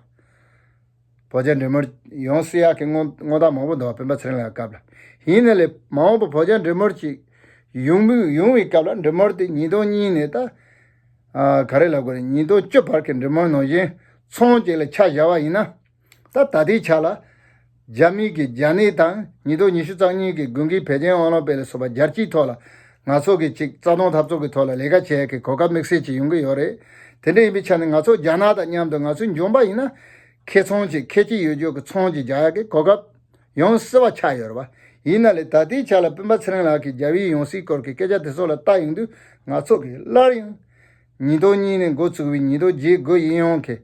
བོད་རྒྱ་འབྲེལ་མོལ་ཡོང་སྲིད་ཡག་གི་སྔོན་སྔོན་བརྡ་མང་པོ་འདུག་བ། སྤེན་པ་ཚེ་རིང་ལགས་སྐབས་ལ། ཡིན་ནའི་ལས་མ་འོངས་པ་བོད་རྒྱ་འབྲེལ་མོལ་ཅིག་ཡོང་མི་ཡོང་བའི་སྐབས་ལ། འབྲེལ་མོལ་དེ་ཉིས་སྟོང་གཉིས་ནས་ད། ཨ། ག་རེ་ལབ་དགོས་རེད། ཉིས་སྟོང་བཅུ་བར་གྱི་འབྲེལ་མོལ་ནང་བཞིན་ཚོང་བཅས་ལ་ཆ་བཞག་པ་ཡིན་ན། ད་ད་ལྟའི་ཆ་ལ་རྒྱ་མི་གི་རྒྱ་ནག་དང་ཉིས་སྟོང་ཉི་ཤུ་རྩ་གཉིས་ཀྱི་དགུན་ཁའི་པེ་ཅིང་ཨོ་ལིམ་པིག་ལ་སོགས་པ་རྒྱལ་སྤྱིའི་ཐོག་ལ་ང་ཚོ་གི་ཅིག་རྩ་དོན་འཐབ་རྩོད་ཀྱི་ཐོག་ལ་ལས་ཀ་བྱེད་ཡག་གི་གོ་སྐབས་དམིགས་བསལ་ཅིག་ཡོང་གི་ཡོད་རེད། དེ་འདྲ་ཡིན་པའི་ཆ་ནས་ང་ཚོ་རྒྱ་ནག་དང་མཉམ་དུ་ང་ཚོའི་འབྱུང་པ་ཡིན་ན། ཁེ་ཚོང་ཅིག་ཁེ་གཅིག་ཡོད་རྒྱུ་གི་ཚོང་ཅིག་རྒྱག་ཡག་གི་གོ་སྐབས་ཡོང་སྲིད་པ་ཆགས་ཡོད་རེད་བ། ཡིན་ན་ལས་ད་ལྟའི་ཆ་ལ་སྤེན་པ་ཚེ་རིང་ལགས་ཀྱིས་རྒྱལ་བའི་ཡང་སྲིད་སྐོར་གྱི་སྐད་ཆ་དེ་ཚོ་ལ་ལྟ་ཡོང་དུས། ང་ཚོ་གིས་སླར་ཡང་ཉིས་སྟོང་གཉིས་ནས་འགོ་བཙུགས་པའི་ཉིས་སྟོང་བརྒྱད་དགུ་ཡིན་ཡང་གི་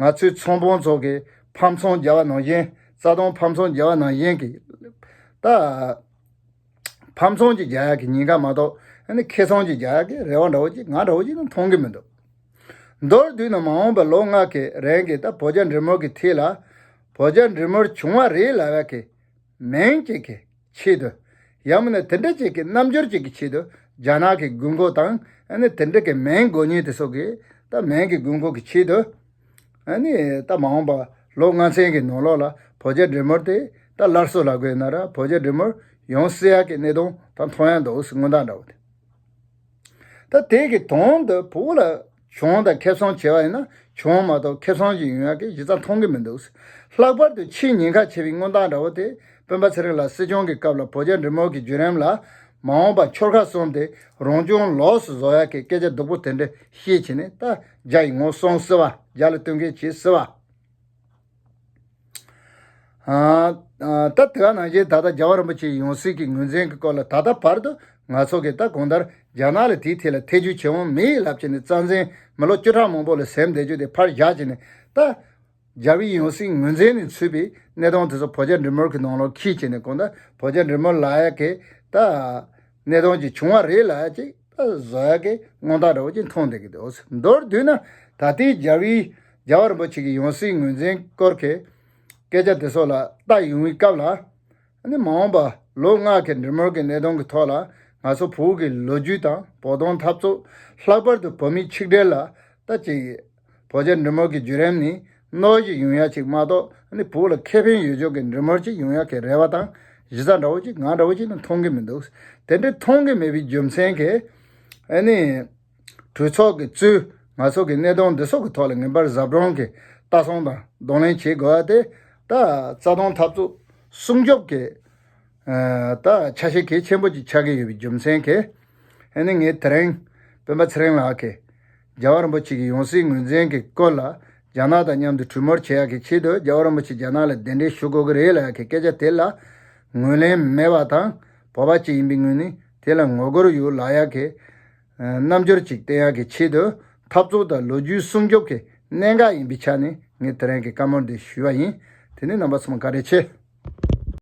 ང་ཚོའི་ཚོང་དཔོན་ཚོ་གིས་ཕམ་ཚོང་རྒྱག་པ་ནང་བཞིན། རྩ་དོན་ཕམ་ཚོང་རྒྱག་པ་ནང་བཞིན་གྱི་ད། ཕམ་ཚོང་ཅིག་རྒྱག་ཡག་གི་ཉེན་ཁ་མ་གཏོགས། ཨ་ནི་ཁེ་ཚོང་ཅིག་རྒྱག་ཡག་གི་རེ་བ་འདྲ་བོ་ཅིག་ང་འདྲ་བོ་ཅིག་ནི་མཐོང་གི་མི་འདུག་མདོར་བསྡུས་ན་མ་འོངས་པ་ལོ་ལྔ་གི་རིང་གི་ད་བོད་རྒྱ་འབྲེལ་མོལ་གྱི་ཐད་ལ། བོད་རྒྱ་འབྲེལ་མོལ་བྱུང་བ་རེད་ལབ་ཡག་གི་མིང་ཅིག་གི་ཆེད་དུ། ཡང་མིན་ན་དེ་འདྲ་ཅིག་གི་རྣམ་འགྱུར་ཅིག་གི་ཆེད་དུ། རྒྱ་ནག་གི་དགོས་མཁོ་དང་། ཨ་ནི་དེ་འདྲ་གི་མིང་དགོས་མཁན་དེ་ཚོ་གི་ད་མིང་གི་དགོས་མཁོ་གི་ཆེད་དུ། ཨ་ནི་ད་མ་འོངས་པ་ལོ་ལྔ་ཚན་གྱི་ནང་ལོགས་ལ་བོད་རྒྱ་འབྲེལ་མོལ་དེ་ད་སླར་གསོ་ལབ་དགོས་ན་ར། བོད་རྒྱ་འབྲེལ་མོལ་ཡོང་སྲིད་ཡག་གི་གནད་དོན་ད་མཐོང་ཡག་འདུག་ཟེར། སྔོན་བརྡ་འདྲ་བོ་དེ། ད་དེ་གི་དོན་དུ་བོད་ལ་གྱོང་དང་ཁེ་བཟང་བྱས་པ་ཡིན་ན། གྱོང་མ་གཏོགས་ཁེ་བཟང་ཞིག་ཡོང་ཡག་གི་གཞི་རྩ་མཐོང་གི་མི་འདུག་ལྷག་པར་དུ་ཆེས་ཉེན་ཁ་ཆེ་བའི་སྔོན་བརྡ་འདྲ་བོ་དེ། སྤེན་པ་ཚེ་རིང་ལགས་སྲིད་སྐྱོང་གི་སྐབས་ལ་བོད་རྒྱ་འབྲེལ་མོལ་གྱི་བརྒྱུད་རིམ་ལ་མ་འོངས་པ་འཁྱོར་ཁ་གསུམ་དེ་རང་སྐྱོང་ལོགས་སུ་བཟོ་ཡག་གི་སྐད་ཆ་སྡུག་པོ་དེ་འདྲ་བཤད་བྱས་ནས། ད་རྒྱ་ཡི་ངོ་སྲུང་སྲིད་པ། རྒྱ་ལ་བསྟུན་མཁས་བྱེད་སྲིད་པ། ཨ། ཨ། ད་དེ་ག་ནང་བཞིན་ད་ལྟ་རྒྱལ་བ་རིན་པོ་ཆེའི་ཡང་སྲིད་ཀྱི་ངོས་འཛིན་གྱི་སྐོར་ལ་ད་ལྟ་བར་དུ་ང་ཚོ་གིས་ད་གང་ལྟར་རྒྱ་ནག་ལ་དེའི་ཐད་ལ་ཐེ་བྱུས་བྱེད་དབང་མེད་ལབ་བྱས་ནས། རྩ་འཛིན་མི་ལོ་བཅུ་ཕྲག་མང་པོ་ལ་ཟིན་བསྡད་རྒྱུ་དེ་ཕར་བཞག་བྱས་ནས། ད་རྒྱལ་བའི་ཡང་སྲིད་ངོས་འཛིན་ནས་ཚུད་པའི་གནད་དོན་དེ་ཚོ་བོད་རྒྱ་འབྲེལ་མོལ་གྱི་ནང་ལོགས་འཁྱེར་བྱས་ནས། གང་ལྟར་བོད་རྒྱ་འབྲེལ་མོལ་ལབ་ཡག་གི་ད་གནད་དོན་ཅིག་བྱུང་བ་རེད་ལབ་ཡག་ཅིག་ད་བཟོ་ཡག་གི་དངོས་རྟགས་འདྲ་བོ་ཅིག་མཐོང་བསྡད་ཀྱི་འདུག། མདོར་བསྡུས་ན་ད་ལྟའི་རྒྱལ་བའི་རྒྱལ་བ་རིན་པོ་ཆེ་གི་ཡང་སྲིད་ངོས་འཛིན་སྐོར་གྱི་སྐད་ཆ་དེ་ཚོ་ལ་ལྟ་ཡོང་བའི་སྐབས་ལ། ཨ་ནི་མ་འོངས་པ་ལོ་ལྔ་གི་འབྲི་མོལ་གྱི་གནད་དོན་གྱི་ཐོག་ལ་ང་ཚོ་བོད་ཀྱི་ལོ་རྒྱུས་དང་བོད་དོན་འཐབ་རྩོད། ལྷག་པར་དུ་བོད་མིའི་ཆིག་སྒྲིལ་ལ་ད་ཅིག་བོད་རྒྱ་འབྲི་མོལ་གྱི་བརྒྱུད་རིམ་ནི་རྣོ་ཞིག་ཡོང་ཡ་ཅིག་མ་གཏོགས། ཨ་ནི་བོད་ལ་ཁེ་ཕན་ཡོད་ཕྱོགས་ཀྱི་འབྲི་མོལ་ཅིག་ཡོང་ཡ་གི་རེ་བ་དང་གཞི་རྩ་འདྲ་བོ་ཅིག་ང་འདྲ་བོ་ཅིག་ནི་མཐོང་གི་མི་འདུག། དེ་འདྲའི་མཐོང་གི་མེད་པའི་རྒྱུ་མཚན་གྱིས། ཨ་ནི་གྲོས་ཚོགས་ཀྱི་གཙོས་ང་ཚོ་གི་གནད་དོན་འདི་ཚོ་གི་ཐོག་ལ་ངེས་པར་ཟབ་སྦྱོང་གི་ལྟ་སྲུང་དང་གདོང་ལེན་བྱེད་དགོས་པ་དེ། ད་རྩ་དོན་འཐབ་རྩོད་སྲུང་སྐྱོབ་ཀྱི་ཨ་ད་ཆ་ཤས་གལ་ཆེན་པོ་ཅིག་ཆགས་ཀྱི་ཡོད་པའི་རྒྱུ་མཚན་གྱིས། ཨ་ནི་ངས་དེ་རིང་སྤེན་པ་ཚེ་རིང་ལགས་ཀྱིས་རྒྱལ་བ་རིན་པོ་ཆེ་གི་ཡང་སྲིད་ངོས་འཛིན་གྱི་སྐོར་ལ་རྒྱ་ནག་དང་མཉམ་དུ་གྲོས་མོལ་བྱེད་ཡག་གི་ཆེད་དུ་རྒྱལ་བ་རིན་པོ་ཆེ་རྒྱ་ནག་ལ་གདན་འདྲེན་ཞུ་དགོས་ཀྱི་རེད་ལབ་ཡག་གི་སྐད་ཆ་དེ་ལ་ངོས་ལེན་མེད་པ་དང་། བོད་པ་ཅིག་ཡིན་པའི་ངོས་ནས་དེ་ལ་ངོ་རྒོལ་ཡོད་ལབ་ཡག་གི་རྣམ་འགྱུར་ཅིག་བསྟན་ཡག་གི་ཆེད་དུ། འཐབ་རྩོད་དང་ལོ་རྒྱུས་སྲུང་སྐྱོབ་ཀྱི་གནད་འགག་ཡིན་པའི་ཆ་ནས་ངས་དེ་རིང་གི་བཀའ་མོལ་འདི་ཞུས་པ་ཡིན། དེ་ནི་རྣམ་པ་ཚང་མ་བཀའ་དྲིན་ཆེ།